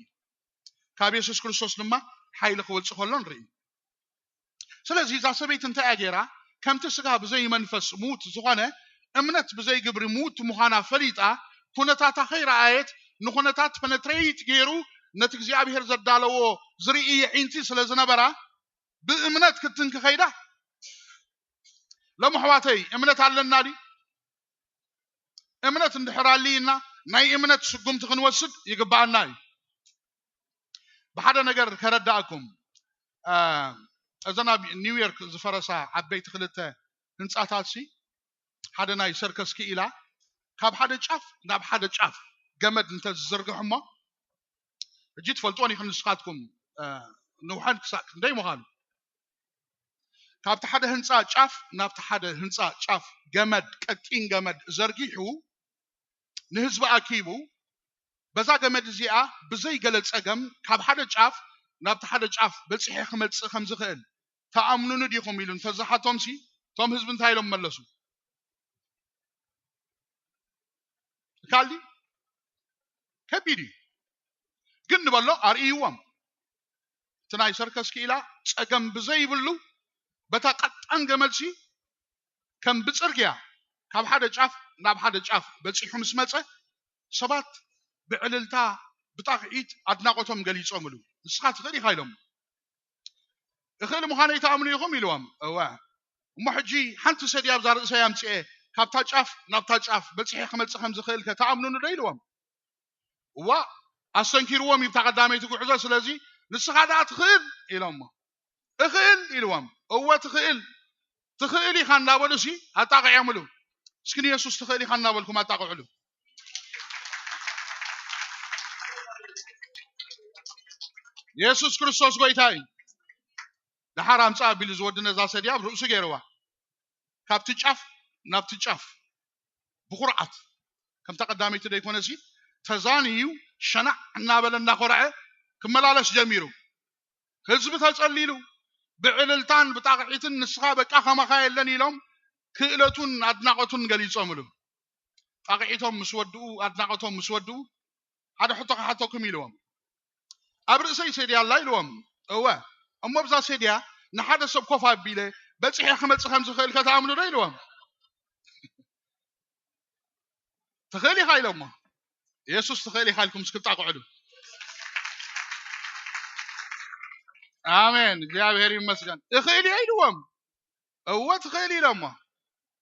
ካብ የሱስ ክርስቶስ ድማ ሓይሊ ክወጽእ ከሎ ንርኢ። ስለዚ እዛ ሰበይቲ እንታይ እያ ገይራ? ከምቲ ስጋ ብዘይ መንፈስ ሙት ዝኾነ፣ እምነት ብዘይ ግብሪ ሙት ምዃና ፈሊጣ፣ ኩነታታ ከይረኣየት ንኩነታት ፐነትሬት ገይሩ ነቲ እግዚኣብሔር ዘዳለዎ ዝርኢ የዒንቲ ስለ ዝነበራ፣ ብእምነት ክትንኪ ከይዳ። ሎም ኣሕዋተይ እምነት ኣለና ድዩ? እምነት እንድሕር ኣልይና ናይ እምነት ስጉምቲ ክንወስድ ይግባኣና እዩ። ብሓደ ነገር ከረዳእኩም፣ እ፣ እዘን ኣብ ኒውዮርክ ዝፈረሳ ዓበይቲ ክልተ ህንጻታት ሲ ሓደ ናይ ሰርከስ ክኢላ ካብ ሓደ ጫፍ ናብ ሓደ ጫፍ ገመድ እንተዝዝርግሕ እሞ፣ ሕጂ ትፈልጥዎን ኢኹም ንስኻትኩም፣ እ፣ ንውሓን ክሳዕ ክንደይ ምዃኑ። ካብቲ ሓደ ህንጻ ጫፍ ናብቲ ሓደ ህንጻ ጫፍ ገመድ፣ ቀጢን ገመድ ዘርጊሑ ንህዝቢ ኣኪቡ፣ በዛ ገመድ እዚኣ ብዘይ ገለ ጸገም ካብ ሓደ ጫፍ ናብቲ ሓደ ጫፍ በጺሐ ክመጽእ ከም ዝኽእል ትኣምኑኒ ዲኹም ኢሉ እንተዝሓቶም ሲ፣ እቶም ህዝቢ እንታይ ኢሎም መለሱ? ይከኣል ድዩ? ከቢድ እዩ። ግን ንበሎ ኣርእይዎም። እቲ ናይ ሰርከስ ክኢላ ጸገም ብዘይብሉ በታ ቀጣን ገመድሲ ከም ብጽርግያ ካብ ሓደ ጫፍ ናብ ሓደ ጫፍ በጺሑ ምስ መጸ፣ ሰባት ብዕልልታ፣ ብጣቕዒት ኣድናቖቶም ገሊጾምሉ። "ንስኻ ትኽእል ኢኻ" ኢሎሞ። "እኽእል ምዃነይ ትኣምኑ ኢኹም?" ኢልዎም። "እወ። እሞ ሕጂ ሓንቲ ሰድያ ኣብዛ ርእሰይ ኣምጽኤ፣ ካብታ ጫፍ ናብታ ጫፍ በጺሐ ክመጽእ ከም ዝኽእል ከ ትኣምኑኒ ዶ?" ኢልዎም። እዋ፣ ኣስተንኪርዎም እዩ ብታ ቀዳመይቲ ጉዕዞ። ስለዚ "ንስኻ ደኣ ትኽእል" ኢሎሞ። "እኽእል" ኢልዎም። "እወ ትኽእል፣ ትኽእል ኢኻ" እናበሉ ሲ ኣጣቕዖምሉ። እስኪ ንየሱስ "ትኽእል ኢኻ" እናበልኩም ኣጣቕዕሉ። የሱስ ክርስቶስ ጎይታ እዩ። ደሓር ኣምጻ ኣቢሉ ዝወዲ ነዛ ሰድያ ኣብ ርእሱ ገይርዋ። ካብቲ ጫፍ ናብቲ ጫፍ ብኹርዓት፣ ከምታ ቀዳመይቲ ደይኮነሲ፣ ተዛንዩ ሸናዕ እናበለ እናኾርዐ ክመላለስ ጀሚሩ። ህዝቢ ተጸሊሉ፣ ብዕልልታን ብጣቕዒትን ንስኻ በቃ ከማኻ የለን ኢሎም ክእለቱን ኣድናቖቱን ገሊጾምሉ። ጣቕዒቶም ምስ ወድኡ፣ ኣድናቖቶም ምስ ወድኡ፣ ሓደ ሕቶ ክሓተኩም ኢልዎም። ኣብ ርእሰይ ሴድያ ኣላ ኢልዎም። እወ፣ እሞ ብዛ ሴድያ ንሓደ ሰብ ኮፍ ኣቢለ በጺሐ ክመጽእ ከም ዝኽእል ከተኣምኑ ዶ ኢልዎም። ትኽእል ኢኻ ኢሎሞ። የሱስ ትኽእል ኢኻ ኢልኩም እስኪ ጣቕዕሉ። ኣሜን፣ እግዚኣብሔር ይመስገን። እኽእል እየ ኢልዎም። እወ ትኽእል ኢሎሞ።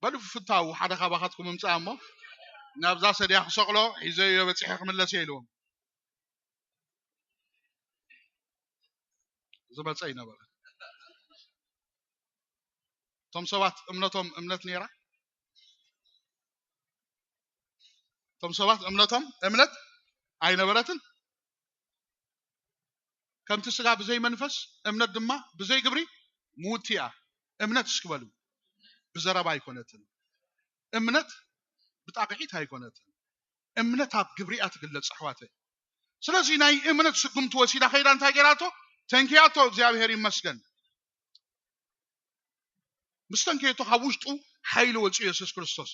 በሉ ፍታው ሓደ ካባኻትኩም ምምጻእ እሞ ናብዛ ሰድያ ክሰቕሎ ሒዘዮ በጺሐ ክምለስ እየ ኢልዎም። ዝመጸ ይነበረ። እቶም ሰባት እምነቶም እምነት ነይራ። እቶም ሰባት እምነቶም እምነት ኣይነበረትን። ከምቲ ስጋ ብዘይ መንፈስ እምነት ድማ ብዘይ ግብሪ ምውቲ እያ። እምነት እስኪ በሉ። ብዘረባ ኣይኮነትን። እምነት ብጣቕዒት ኣይኮነትን። እምነት ኣብ ግብሪ እያ ትግለጽ ኣሕዋተይ። ስለዚ ናይ እምነት ስጉምቲ ወሲዳ ከይዳ እንታይ ገይራቶ? ተንክያቶ። እግዚኣብሔር ይመስገን። ምስ ተንከየቶ ካብ ውሽጡ ሓይሊ ወፅኡ የሱስ ክርስቶስ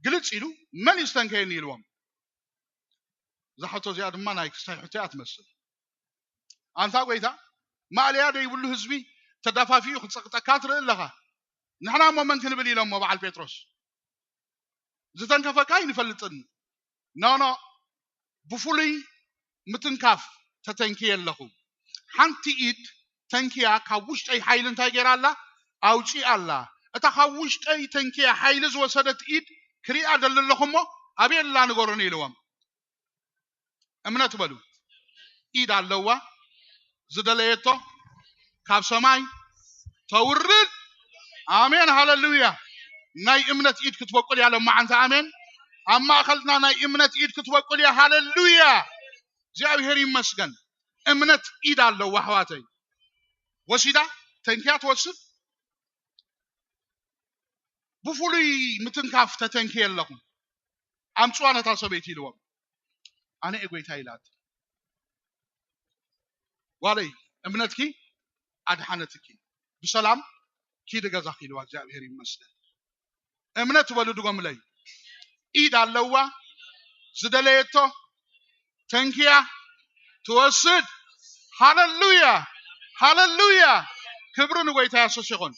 ግልፅ ኢሉ መን እዩ ዝተንከየኒ ኢልዎም። እዛ ሕቶ እዚኣ ድማ ናይ ክስታይ ሕቶ እያ ትመስል። ኣንታ ጎይታ ማእለያ ደይብሉ ህዝቢ ተዳፋፊኡ ክፀቅጠካ ትርኢ ኣለኻ። ንሕና እሞ መን ክንብል ኢሎሞ በዓል ጴጥሮስ ዝተንከፈካ ኣይንፈልጥን። ኖኖ ብፍሉይ ምትንካፍ ተተንክየ ኣለኹ። ሓንቲ ኢድ ተንክያ ካብ ውሽጠይ ሓይሊ እንታይ ገይራ ኣላ? ኣውፂኣ ኣላ። እታ ካብ ውሽጠይ ተንክያ ሓይሊ ዝወሰደት ኢድ ክሪኣ ደሊ ኣለኹ እሞ ኣበይ ኣላ ንገሩኒ ኢልዎም። እምነት በሉ። ኢድ ኣለዋ ዝደለየቶ ካብ ሰማይ ተውርድ። ኣሜን ሃለሉያ። ናይ እምነት ኢድ ክትበቁል እያ ለማዓንቲ። ኣሜን። ኣብ ማእኸልና ናይ እምነት ኢድ ክትበቁል እያ። ሃለሉያ። እግዚኣብሔር ይመስገን። እምነት ኢድ ኣለዋ ኣሕዋተይ። ወሲዳ ተንኪያ ትወስድ። ብፍሉይ ምትንካፍ ተተንኪየ ኣለኹ። ኣምፅዋ ነታ ሰበይቲ ኢልዎም። ኣነ እየ ጎይታ ኢላት። ጓለይ እምነትኪ ኣድሓነትኪ፣ ብሰላም ኪዲ ገዛኺ ኢልዋ። እግዚኣብሔር ይመስገን። እምነት በሉ ድጎምለይ። ኢድ ኣለዋ ዝደለየቶ ተንኪያ ትወስድ። ሃለሉያ ሃለሉያ። ክብሪ ንጎይታ የሱስ ይኹን።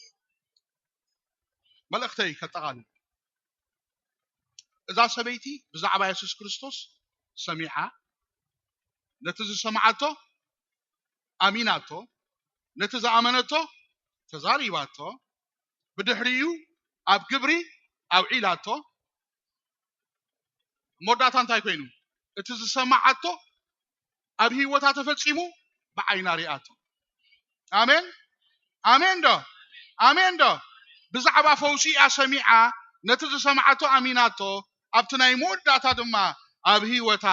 መልእኽተይ ከጠቓልል። እዛ ሰበይቲ ብዛዕባ የሱስ ክርስቶስ ሰሚዓ፣ ነቲ ዝሰምዓቶ ኣሚናቶ፣ ነቲ ዝኣመነቶ ተዛሪባቶ፣ ብድሕሪኡ ኣብ ግብሪ ኣውዒላቶ። መወዳእታ እንታይ ኮይኑ? እቲ ዝሰምዓቶ ኣብ ህይወታ ተፈጺሙ ብዓይና ሪኣቶ። ኣሜን ኣሜን ዶ ኣሜን ዶ? ብዛዕባ ፈውሲ እያ ሰሚዓ፣ ነቲ ዝሰምዓቶ ኣሚናቶ፣ ኣብቲ ናይ መወዳእታ ድማ ኣብ ህይወታ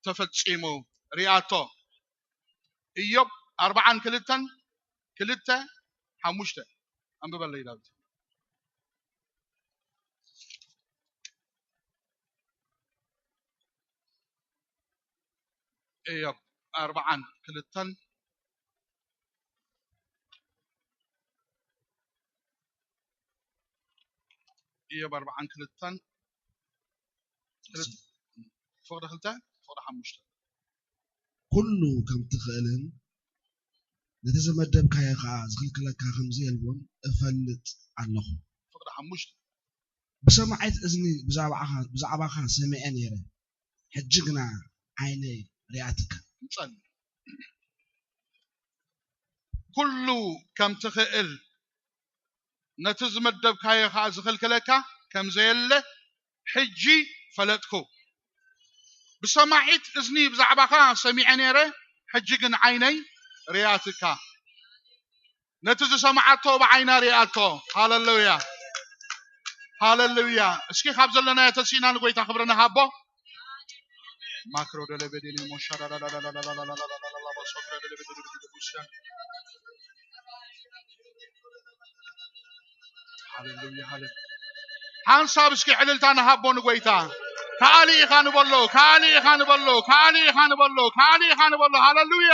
ተፈጺሙ ሪኣቶ። ኢዮብ ኣርብዓን ክልተን ክልተ ሓሙሽተ ኣንብበለይ ዳዊት። ኢዮብ ኣርብዓን ክልተን ኢዮብ ኣርብዓን ክልተን ፍቕዲ ክልተ ፍቕዲ ሓሙሽተ። ኩሉ ከም ትኽእልን ነቲ ዝመደብካዮ ኸኣ ዝኽልክለካ ከም ዘየልቦን እፈልጥ ኣለኹ። ፍቕዲ ሓሙሽተ። ብሰማዒት እዝኒ ብዛዕባኻ ብዛዕባኻ ሰሚዐ ነይረ፣ ሕጂ ግና ዓይነይ ሪኣትካ። ንጸሊ። ኩሉ ከም ትኽእል ነቲ ዝመደብካዮ ኸኣ ዝኽልክለካ ከም ዘየለ ሕጂ ፈለጥኩ። ብሰማዒት እዝኒ ብዛዕባኻ ሰሚዐ ነይረ፣ ሕጂ ግን ዓይነይ ርያትካ። ነቲ ዝሰማዓቶ ብዓይና ርያቶ። ሃለሉያ ሃለሉያ። እስኪ ካብ ዘለናዮ ተሲእና ንጎይታ ክብሪ ንሃቦ። ማክሮ ደለበዴኔ ሞሻ ሃሌሉያ ሃሌሉያ። ሓንሳብ እስኪ ዕልልታ ንሃቦ ንጎይታ። ከኣሊ ኢኻ ንበሎ፣ ከኣሊ ኢኻ ንበሎ፣ ከኣሊ ኢኻ ንበሎ፣ ከኣሊ ኢኻ ንበሎ። ሃሌሉያ።